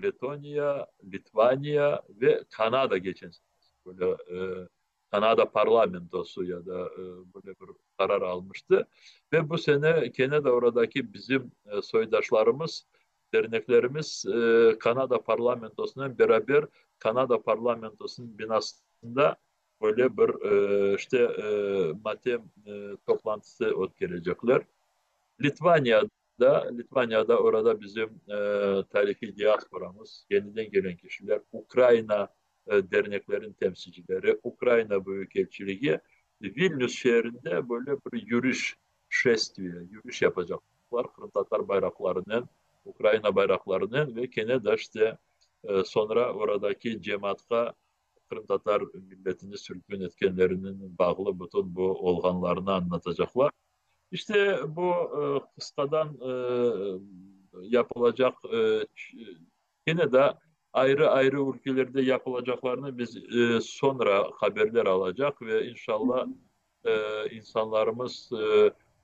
Letoniya, Litvaniya ve Kanada keçen sene böyle Kanada parlamentosu ya da böyle bir qarar almıştı. Ve bu sene kene de oradaki bizim soydaşlarımız, derneklerimiz Kanada parlamentosunen beraber Kanada parlamentosınıñ binasında Böyle bir, işte, matem toplantısı ötkerecekler. Litvaniyada, Litvaniyada orada bizim tarihiy diasporamız, yeniden gelen kişiler, Ukraina dernekleriniñ temsilcileri, Ukraina Büyükelçiligi Vilnius şeerinde böyle bir yürüş, şestviye, yürüş yapacaqlar qırımtatar bayraqlarınen, Ukraina bayraqlarınen ve kene de, işte, soñra oradaki cemaatqa Qırımtatar milletini sürgün etkenlerinen bağlı bütün bu olğanlarnı añlatacaqlar. İşte, bu qısqadan yapılacaq, kene de ayrı-ayrı ülkelerde yapılacaqlarnı biz soñra haberler alacaq ve inşalla insanlarımız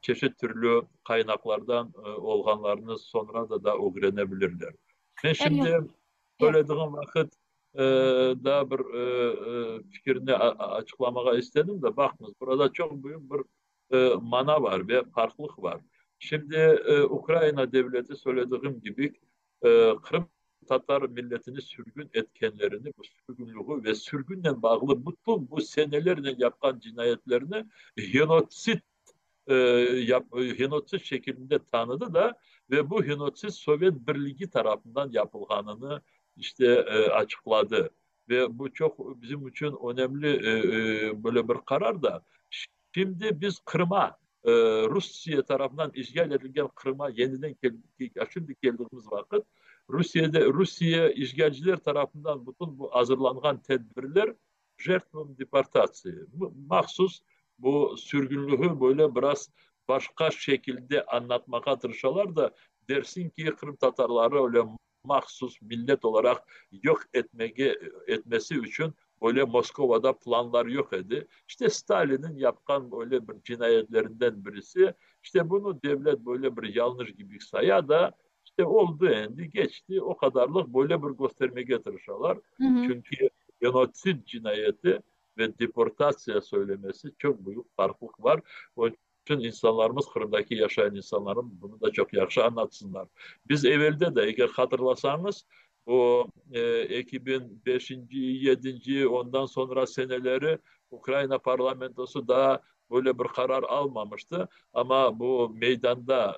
çeşit türlü qaynaqlardan olğanlarnı soñra da da ögrene bilirler. Men şimdi söylediğim vaqıt Daa bir fikirni açıqlamağa istedim de, baqıñız, burada çoq büyük bir mana bar ve farqlıq bar. Şimdi Ukraina devleti, söylediğim kibi, qırımtatar milletini sürgün etkenlerini, bu sürgünlüğü ve sürgünnen bağlı bütün bu senelernen yapqan cinayetlerini genotsid genotsid şekilinde tanıdı da ve bu genotsid Sovet Birligi tarafından yapılğanını işte açıqladı. Ve bu çoq bizim içün önemli böyle bir qarar da. Şimdi biz Qırıma, Rusiye tarafından işğal etilgen Qırıma yeniden şimdi keldiğimiz vaqıt, Rusiyede, Rusiye işğalciler tarafından bütün bu azırlanğan tedbirler Jertvam deportatsiya, mahsus bu sürgünlüğü böyle biraz başqa şekilde añlatmağa tırışalar da, dersiñ ki, qırımtatarları öyle mahsus millet olaraq yoq etmege, etmesi içün böyle Moskovada planlar yoq edi. İşte Stalinniñ yapqan böyle bir cinayetlerinden birisi, işte bunı devlet böyle bir yañlış kibi saya da, işte oldı endi, keçti, o qadarlıq böyle bir köstermege tırışalar. Çünki genotsid cinayeti ve deportatsiya söylemesi çoq büyük farqlıq bar. Onıñ içün insanlarımız, Qırımdaki yaşayan insanlarımız bunı da çoq yahşı añlatsınlar. Biz evelde de, eger hatırlasañız, bu 2005-nci, yedinci, ondan soñra seneleri Ukraina parlamentosı daa böyle bir qarar almamıştı, amma bu meydanda,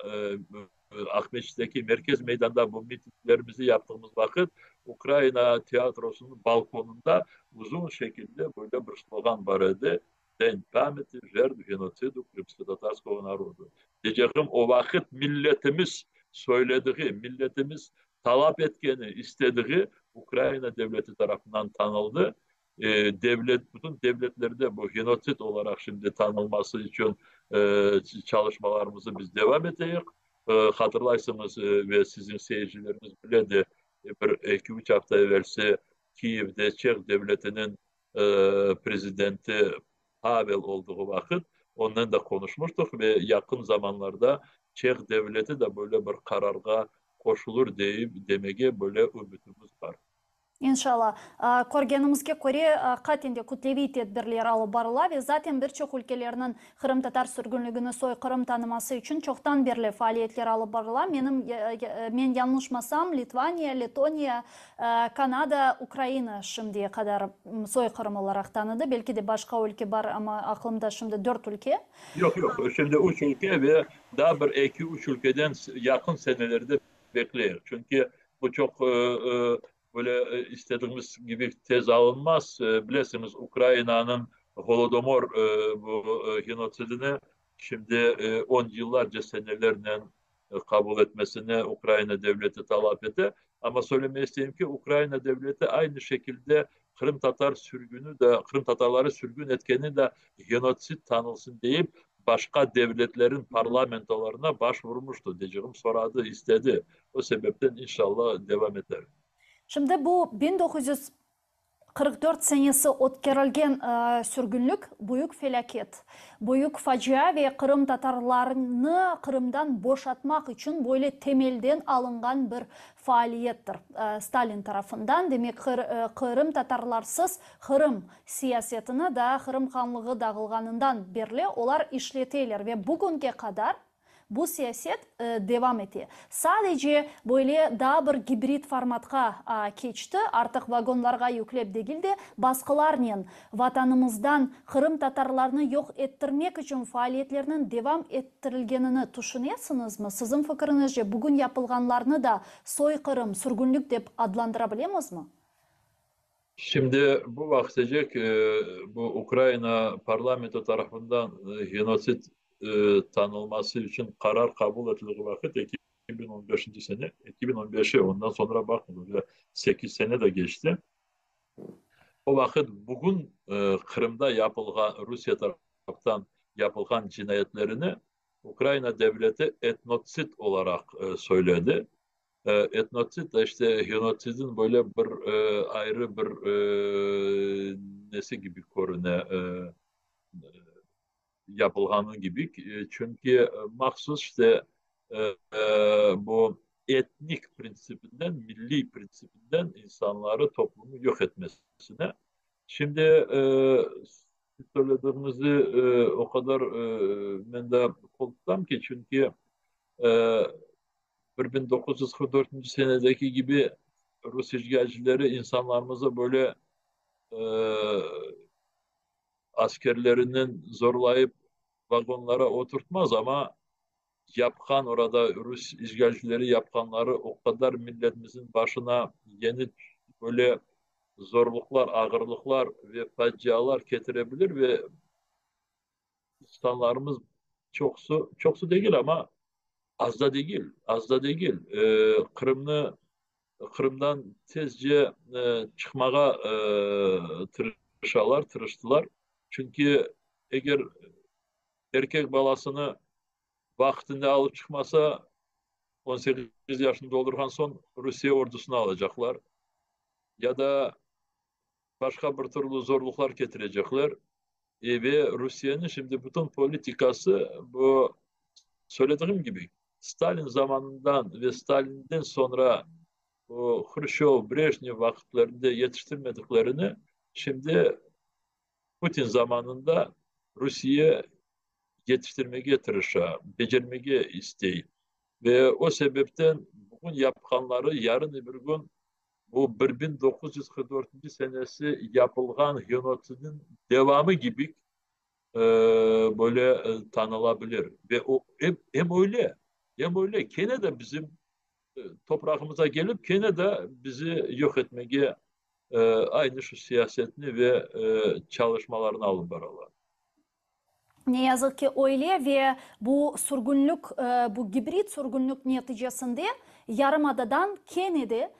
Aqmescitteki merkez meydanda bu mitinglerimizni yaptığımız vaqıt Ukraina teatrosınıñ balkonında uzun şekilde böyle bir slogan bar edi, Den pamâti jertv genotsidu krımskotatarskogo narodu. Deycegim, o vaqıt milletimiz söylediği, milletimiz. talap etkeni, istediği Ukraina devleti tarafından tanıldı. Devlet, bütün devletlerde bu genotsid olaraq şimdi tanılması içün çalışmalarımızı biz devam eteyik. Hatırlaysıñız ve siziñ seyircilerimiz bile de, bir eki-üç afta evelsi Kiyevde Çeh devletiniñ prezidenti Pavel olduğı vaqıt onnen de qonuşmıştıq ve yaqın zamanlarda Çeh devleti de böyle bir qararğa qoşulır deyip demege böyle ümütimiz bar. İnşalla. Körgenimizge köre, aqiqaten de kütleviy tedbirler alıp barıla ve zaten bir çoq ülkelerniñ qırımtatar sürgünligini soyqırım tanıması içün çoqtan berli faaliyetler alıp barıla. Menim, men yañlışmasam, Litvaniya, Letoniya, Kanada, Ukraina şimdiye qadar soyqırım olaraq tanıdı. Belki de başqa ülke bar, amma aqlımda şimdi dört ülke. Yoq, yoq, şimdi üç ülke ve daa bir eki-üç ülkeden yaqın senelerde bekleyik. Çünki bu çoq böyle istediğimiz kibi tez alınmaz. Bilesiñiz, Ukrainanıñ Holodomor bu genotsidini şimdi on yıllarca senelernen qabul etmesini Ukraina devleti talap ete. Amma söylemege isteyim ki, Ukraina devleti aynı şekilde qırımtatar sürgüni de, qırımtatarları sürgün etkeni de genotsid tanılsın deyip, başqa devletlerin parlamentolarına baş vurmuştı, deycegim, soradı, istedi. O sebepten, inşallah, devam eter. Şimdi bu 1944 senesi ötkerilgen sürgünlik büyük felâket, büyük facia ve qırımtatarlarnı Qırımdan boşatmaq içün böyle temelden alınğan bir faaliyettir Stalin tarafından. Demek, qırımtatarlarsız Qırım siyasetini daa Qırım hanlığı dağılğanından berli olar işleteler ve bugünge qadar bu siyaset devam ete. Sadece böyle daa bir gibrid formatqa keçti, artıq vagonlarğa yüklep degil de, basqılarnen Vatanımızdan qırımtatarlarnı yoq ettirmek içün faaliyetlerniñ devam ettirilgenini tüşünesiñizmi? Siziñ fikriñizce, bugün yapılğanlarnı da soyqırım, sürgünlik dep adlandıra bilemizmi? Şimdi bu vaqtecek bu Ukraina parlamenti tarafından genotsid tanılması içün qarar qabul etildiği vaqıt, 2015-nci sene, 2015-i, ondan soñra baqıñız, öyle sekiz sene de keçti. O vaqıt bugün Qırımda yapılğan, Rusiye taraftan yapılğan cinayetlerini Ukraina devleti etnotsid olaraq söyledi. Etnotsid da işte genotsidin böyle bir ayrı bir nesi kibi körüne, yapılğanı kibi, çünki mahsus işte bu etnik printsipinden, milliy printsipinden insanları, toplumı yoq etmesine. Şimdi siz söylediğinizi o qadar men de qol tutam ki, çünki 1944 senedeki kibi rus işğalcileri insanlarımızı böyle askerlerinen zorlayıp vagonlara oturtmaz, amma yapqan orada rus işğalcileri yapqanları o qadar milletimizin başına yeni böyle zorluqlar, ağırlıqlar ve facialar ketirebilir ve insanlarımız çoqusı, çoqusı degil, amma az da degil, az da degil, Qırımnı, Qırımdan tezce çıqmağa tırışalar, tırıştılar. Çünki eger erkek balasını vaqtında alıp çıqmasa, 18 yaşını doldurğan soñ Rusiye ordusına alacaqlar ya da başqa bir türlü zorluqlar ketirecekler. Ve Rusiyeniñ şimdi bütün politikası bu, söylediğim kibi, Stalin zamanından ve Stalinden soñra o Hruşçov, Brejnev vaqıtlarında yetiştirmediklerini şimdi Putin zamanında Rusiye yetiştirmege tırışa, becermege istey. Ve o sebepten bugün yapqanları yarın bir kün bu 1944 senesi yapılğan genotsidin devamı kibi böyle tanılabilir. Ve o em, em öyle, em öyle kene de bizim toprağımıza gelip kene de bizi yoq etmege aynı şu siyasetni ve çalışmalarını alıp baralar. Ne yazıq ki, öyle ve bu sürgünlik, bu gibrid sürgünlik neticesinde yarımadadan kene de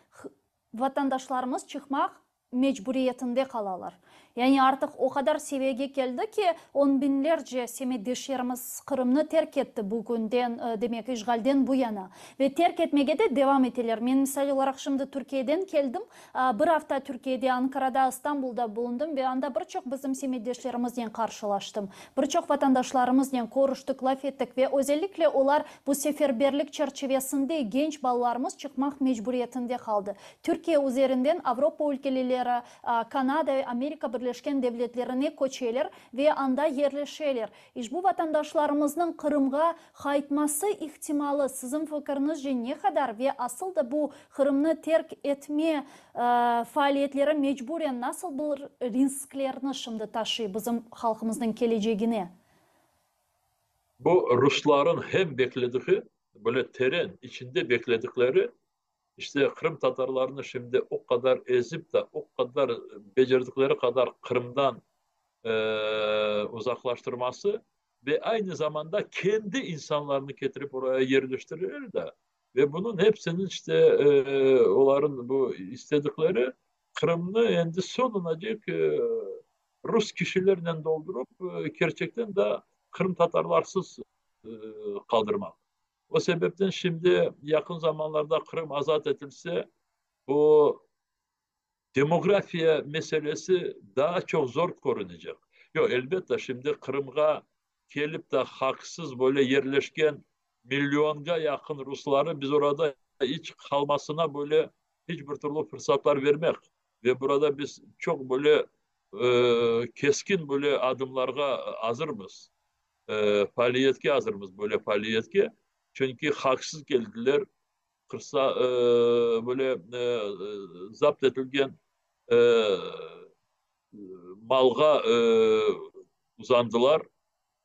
vatandaşlarımız çıqmaq mecburiyetinde qalalar. Yani artıq o qadar seviyege keldi ki, on biñlerce semetdeşlerimiz Qırımnı terk etti bugünden, demek, işğalden bu yana. Ve terk etmege de devam eteler. Men, misal olaraq, şimdi Türkiyeden keldim. Bir afta Türkiyede, Ankarada, İstanbulda bulundım ve anda bir çoq bizim semetdeşlerimiznen qarşılaştım. Bir çoq vatandaşlarımıznen körüştik, laf ettik ve özellikle olar bu seferberlik çerçivesinde genç balalarımız çıqmaq mecburiyetinde qaldı. Türkiye üzerinden Avropa ülkeleleri, Kanada ve Amerika Birleşken Devletlerine köçeler ve anda yerleşeler. İşbu vatandaşlarımıznıñ Qırımğa qaytması ihtimalı siziñ fikiriñizce ne qadar ve asıl da bu Qırımnı terk etme faaliyetleri mecburen nasıl bir risklerni şimdi taşıy bizim halqımıznıñ kelecegine? Bu rusların hem beklediği, böyle teren içinde bekledikleri, işte qırımtatarlarnı şimdi o qadar ezip de, o qadar becerdikleri qadar Qırımdan uzaqlaştırması ve aynı zamanda kendi insanlarını ketirip oraya yerleştireler de ve bunıñ hepsiniñ işte oların bu istedikleri Qırımnı endi soñunacek rus kişilernen doldurıp kerçekten de qırımtatarlarsız qaldırmaq. O sebepten şimdi yaqın zamanlarda Qırım azat etilse, bu demografiya meselesi daa çoq zor körünecek. Yoq, elbette, şimdi Qırımğa kelip de haqsız böyle yerleşken millionğa yaqın rusları biz orada iç qalmasına böyle hiç bir türlü fırsatlar vermek ve burada biz çoq böyle keskin böyle adımlarğa azırmız. Faaliyetke azırmız, böyle faaliyetke, çünki haqsız keldiler, qırsa, böyle zapt etilgen malğa uzandılar,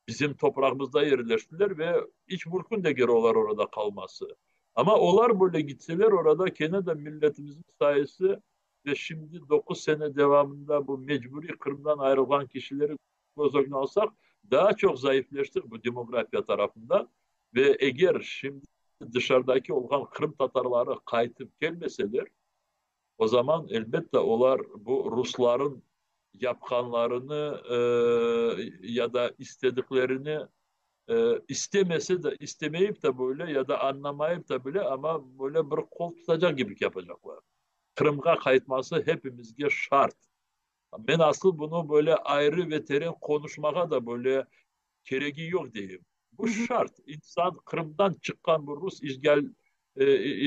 bizim toprağımızda yerleştiler ve iç mümkün degil olar orada qalması. Amma olar böyle gitseler, orada kene de milletimizniñ sayısı ve şimdi doquz sene devamında bu mecburiy Qırımdan ayırılğan kişileri köz ögüne alsaq, daa çoq zayıfleştik bu demografiya tarafından ve eger şimdi dışarıdaki olğan qırımtatarları qaytıp kelmeseler, o zaman, elbette, olar bu rusların yapqanlarını ya da istediklerini istemese de, istemeyip de böyle ya da añlamayıp da bile, amma böyle bir qol tutacaq kibi yapacaqlar. Qırımğa qaytması hepimizge şart. Men asıl bunı böyle ayrı ve teren qonuşmağa da böyle keregi yoq deyim. Bu şart. İnsan Qırımdan çıqqan bu rus işgal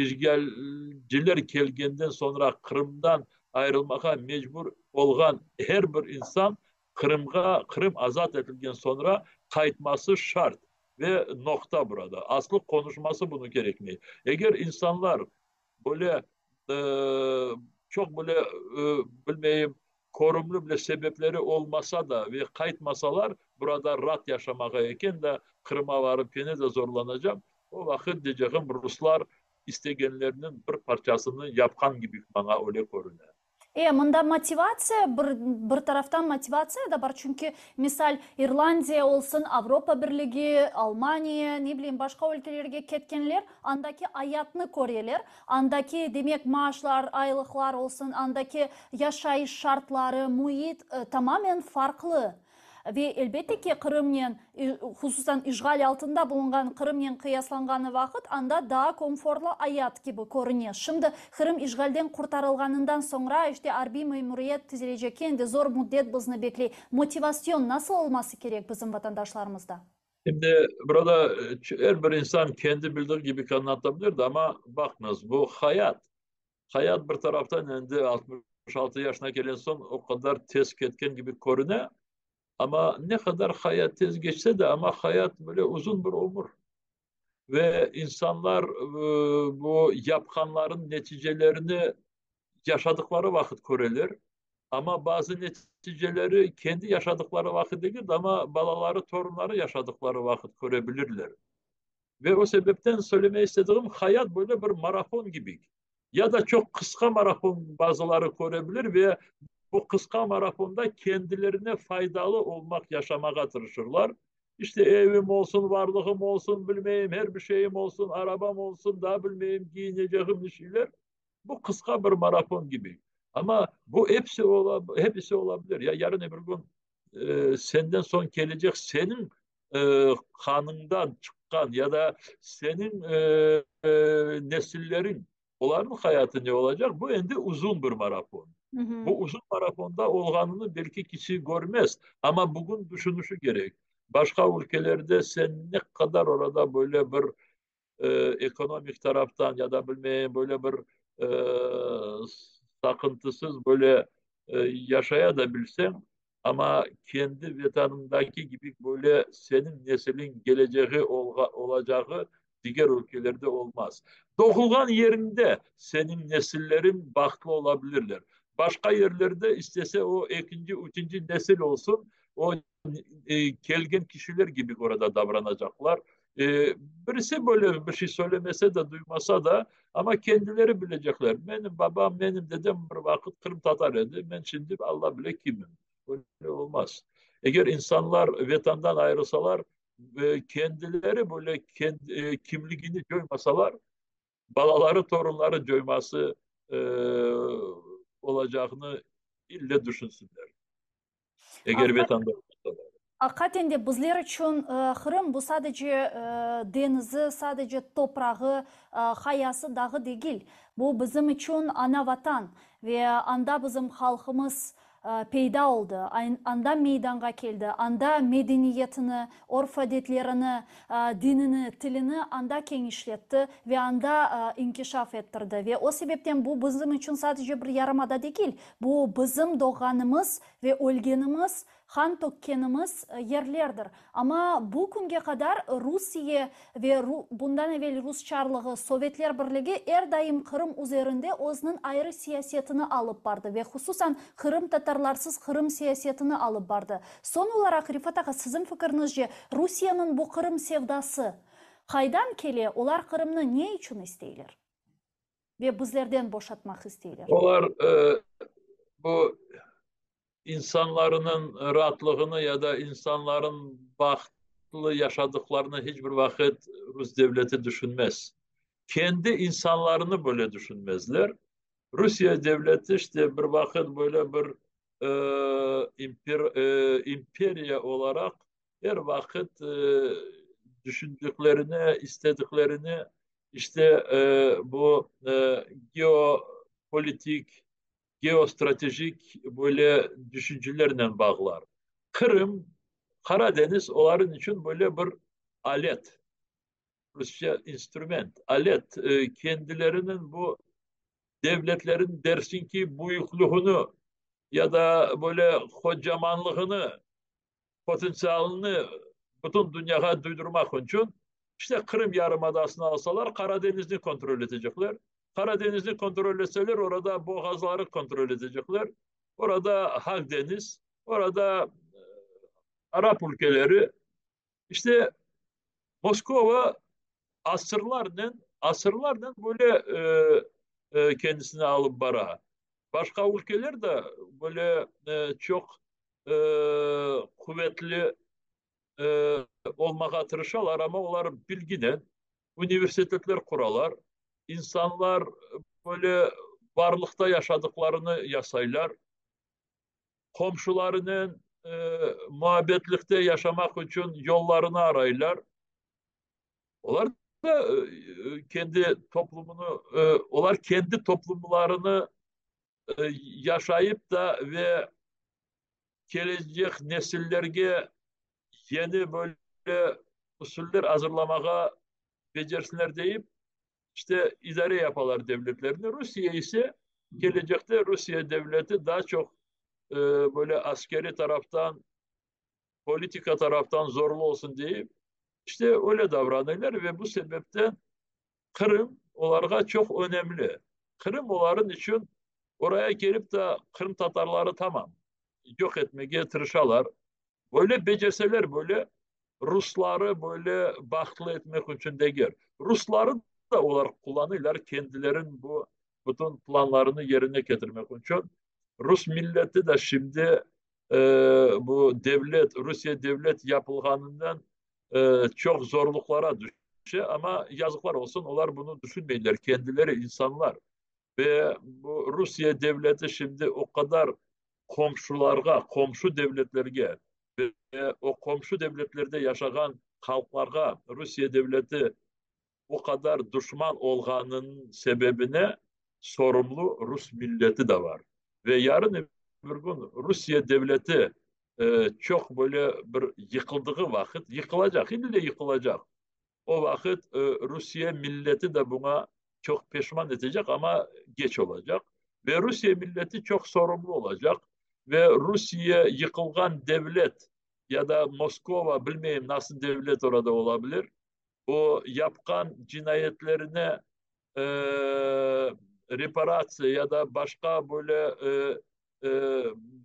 işgalciler kelgenden soñra Qırımdan ayrılmağa mecbur olğan her bir insan Qırımğa Qırım azat etilgen soñra qaytması şart ve noqta burada. Aslı qonuşması bunı kerekmey. Eger insanlar böyle çoq böyle, bilmeyim, körümli bile sebepleri olmasa da ve qaytmasalar, burada raat yaşamağa eken de, Qırıma varıp kene de zorlanacam, o vaqıt, deycegim, ruslar istegenleriniñ bir parçasını yapqan kibi maña öyle körüne. E, mında motivatsiya, bir, bir taraftan motivatsiya da bar, çünki, misal, İrlandiya olsun, Avropa Birligi, Almaniya, ne bileyim, başqa ülkelerge ketkenler, andaki ayatnı köreler, andaki, demek, maaşlar, aylıqlar olsun, andaki yaşayış şartları, müit tamamen farqlı. Ve, elbette ki, Qırımnen, hususan işğal altında bulunğan Qırımnen qıyaslanğanı vaqıt, anda daa komfortlı ayat kibi körüne. Şimdi, Qırım işğalden qurtarılğanından soñra, işte, arbiy memuriyet tizilecek, endi zor müddet bizni bekley. Motivasyon nasıl olması kerek bizim vatandaşlarımızda? Şimdi, burada er bir insan kendi bildiği kibi añlatabilir de, amma baqıñız, bu hayat. Hayat bir taraftan endi 66 yaşına kelgen soñ o qadar tez ketken kibi körüne, amma ne qadar hayat tez keçse de, amma hayat böyle uzun bir ömür. Ve insanlar bu yapqanlarınıñ neticelerini yaşadıqları vaqıt köreler, amma bazı neticeleri kendi yaşadıqları vaqıt degil de, amma balaları, torunları yaşadıqları vaqıt köre bilirler. Ve o sebepten söylemege istediğim, hayat böyle bir marafon kibi. Ya da çoq qısqa marafon bazıları köre bilir ve bu qısqa marafonda kendilerine faydalı olmaq, yaşamağa tırışırlar. İşte evim olsun, varlığım olsun, bilmeyim, her bir şeyim olsun, arabam olsun, daa bilmeyim, giyineceğim bir şeyler. Bu qısqa bir marafon kibi. Amma bu episi ola, hepisi ola bilir. Ya yarın öbür kün senden soñ kelecek seniñ qanıñdan çıqqan ya da seniñ nesilleriñ, olarnıñ hayatı ne olacaq? Bu endi uzun bir marafon. Bu uzun marafonda olğanını belki kişi körmez, amma bugün düşünüşi kerek. Başqa ülkelerde sen ne qadar orada böyle bir ekonomik taraftan ya da bilmeyim böyle bir saqıntısız böyle yaşaya da bilseñ, amma kendi Vetanıñdaki kibi böyle seniñ nesiliñ geleceği olacağı diger ülkelerde olmaz. Doğulğan yeriñde seniñ nesilleriñ bahtlı ola bilirler. Başqa yerlerde istese o ekinci, üçünci nesil olsun, o kelgen kişiler kibi orada davranacaqlar. Birisi böyle bir şey söylemese de, duymasa da, amma kendileri bilecekler, menim babam, menim dedem bir vaqıt qırımtatar edi, men şimdi Alla bile kimim. Öyle olmaz. Eger insanlar Vetandan ayırılsalar, kendileri böyle kimligini coymasalar, balaları, torunları coyması olacağını ille düşünsinler. Eger Vetanda olsalar. Aqiqaten de bizler içün Qırım bu sadece deñizi, sadece toprağı, hayası, dağı degil. Bu bizim içün ana Vatan ve anda bizim halqımız peyda oldı, anda meydanğa keldi, anda medeniyetini, örf-adetlerini, dinini, tilini anda keñişletti ve anda inkişaf ettirdi. Ve o sebepten bu bizim içün sadece bir yarımada degil, bu bizim doğğanımız ve ölgenimiz, qan tökkenimiz yerlerdir. Amma bu künge qadar Rusiye ve bundan evel Rus çarlığı, Sovetler Birligi er daim Qırım üzerinde özüniñ ayrı siyasetini alıp bardı ve hususan qırımtatarlarsız Qırım siyasetini alıp bardı. Soñ olaraq, Refat ağa, siziñ fikiriñizce, Rusiyeniñ bu Qırım sevdası qaydan kele, olar Qırımnı ne içün isteyler ve bizlerden boşatmaq isteyler? Olar bu insanlarınıñ raatlığını ya da insanların bahtlı yaşadıqlarını hiç bir vaqıt Rus devleti düşünmez. Kendi insanlarını böyle düşünmezler. Rusiye devleti işte bir vaqıt böyle bir imperiya olaraq er vaqıt düşündiklerini, istediklerini işte bu geopolitik geostratejik böyle düşüncelernen bağlar. Qırım, Qara deñiz olarıñ içün böyle bir alet, rusça instrument, alet, kendileriniñ bu devletlerin dersiñ ki büyüklüğini ya da böyle qocamanlığını potentsialını bütün dünyağa duydurmaq içün, işte Qırım yarımadasını alsalar, Qara deñizni kontrol etecekler. Qara deñizni kontrol etseler, orada boğazları kontrol etecekler. Orada Aq deñiz, orada arap ülkeleri. İşte Moskova asırlarnen, asırlarnen böyle kendisini alıp bara. Başqa ülkeler de böyle çoq quvetli olmağa tırışalar, amma olar bilginen universitetler quralar, insanlar böyle barlıqta yaşadıqlarını yasaylar, qomşularınen muabbetlikte yaşamaq içün yollarını araylar. Olar da kendi toplumını, olar kendi toplumlarını yaşayıp da ve kelecek nesillerge yeni böyle usuller azırlamağa becersinler deyip, işte idare yapalar devletlerini. Rusiye ise kelecekte Rusiye devleti daa çoq böyle askeriy taraftan, politika taraftan zorlu olsun deyip, işte öyle davranırlar ve bu sebepten Qırım olarğa çoq önemli. Qırım oların içün oraya kelip de qırımtatarları tamam yoq etmege tırışalar. Böyle becerseler böyle rusları böyle bahtlı etmek içün degil. Rusları da olar qullanırlar kendilerin bu bütün planlarını yerine ketirmek içün. Rus milleti de şimdi bu devlet, Rusiye devlet yapılğanından. Çoq zorluqlara tüşe, amma yazıqlar olsun, olar bunı tüşünmeyler, kendileri insanlar. Ve bu Rusiye devleti şimdi o qadar qomşularğa, qomşu devletlerge ve o qomşu devletlerde yaşağan halqlarğa Rusiye devleti bu qadar duşman olğanınıñ sebebine sorumlu rus milleti de bar. Ve yarın öbür kün Rusiye devleti çoq böyle bir yıqıldığı vaqıt, yıqılacaq, ille yıqılacaq, o vaqıt Rusiye milleti de buña çoq peşman etecek, amma geç olacaq. Ve Rusiye milleti çoq sorumlu olacaq. Ve Rusiye yıqılğan devlet ya da Moskova, bilmeyim, nasıl devlet orada olabilir, o yapqan cinayetlerine reparatsiya ya da başqa böyle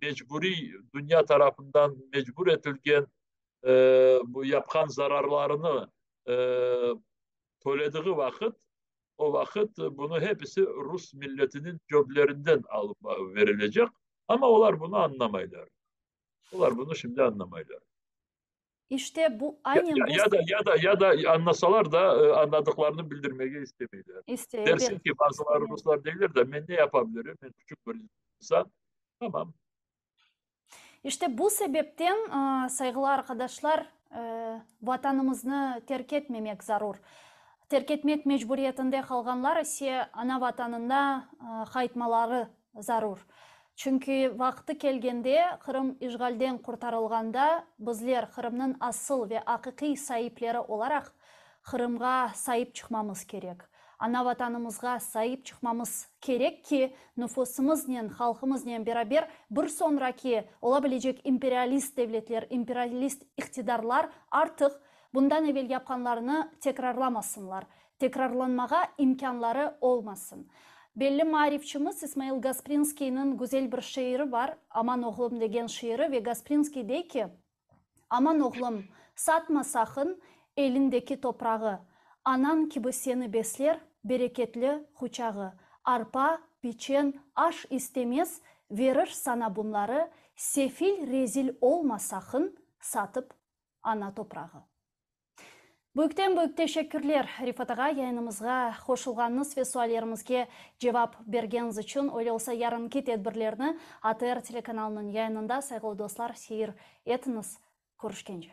mecburiy dünya tarafından mecbur etilgen bu yapqan zararlarını tölediği vaqıt, o vaqıt bunı hepisi rus milletiniñ cöblerinden alıp verilecek, amma olar bunı añlamaylar. Olar bunı şimdi añlamaylar. İşte bu, aynen bu. Ya da, ya da, ya da añlasalar da, añladıqlarını bildirmege istemeyler. Dersin ki, bazıları ruslar deyler de, men ne yapa bilirim, men küçük bir insan. Tamam. İşte bu sebepten, sayğılı arqadaşlar, Vatanımıznı terk etmemek zarur. Terk etmek mecburiyetinde qalğanlar ise ana Vatanına qaytmaları zarur. Çünki vaqtı kelgende, Qırım işğalden qurtarılğanda, bizler, Qırımnıñ asıl ve aqiqiy saipleri olaraq, Qırımğa saip çıqmamız kerek. Ana Vatanımızğa saip çıqmamız kerek ki, nufusımıznen, halqımıznen beraber bir soñraki ola bilecek imperialist devletler, imperialist iqtidarlar artıq bundan evel yapqanlarını tekrarlamasınlar, tekrarlanmağa imkânları olmasın. Belli maarifçimiz İsmail Gasprinskiyniñ güzel bir şiiri bar, Aman oğlum degen şiiri ve Gasprinskiy dey ki, Aman oğlum, satma saqın elindeki toprağı, Anañ kibi seni besler bereketli quçağı. Arpa, piçen, aş istemez, verir sana bunları, Sefil, rezil olma saqın, satıp ana toprağı. Büyükten-büyük teşekkürler, Rifat ağa, yayınımızğa qoşulğanıñız ve suallerimizge cevap bergeniñiz içün. Öyle olsa, yarınki tedbirlerni ATR telekanalınıñ yayınında, sayğılı dostlar, seyir etiñiz. Körüşkence.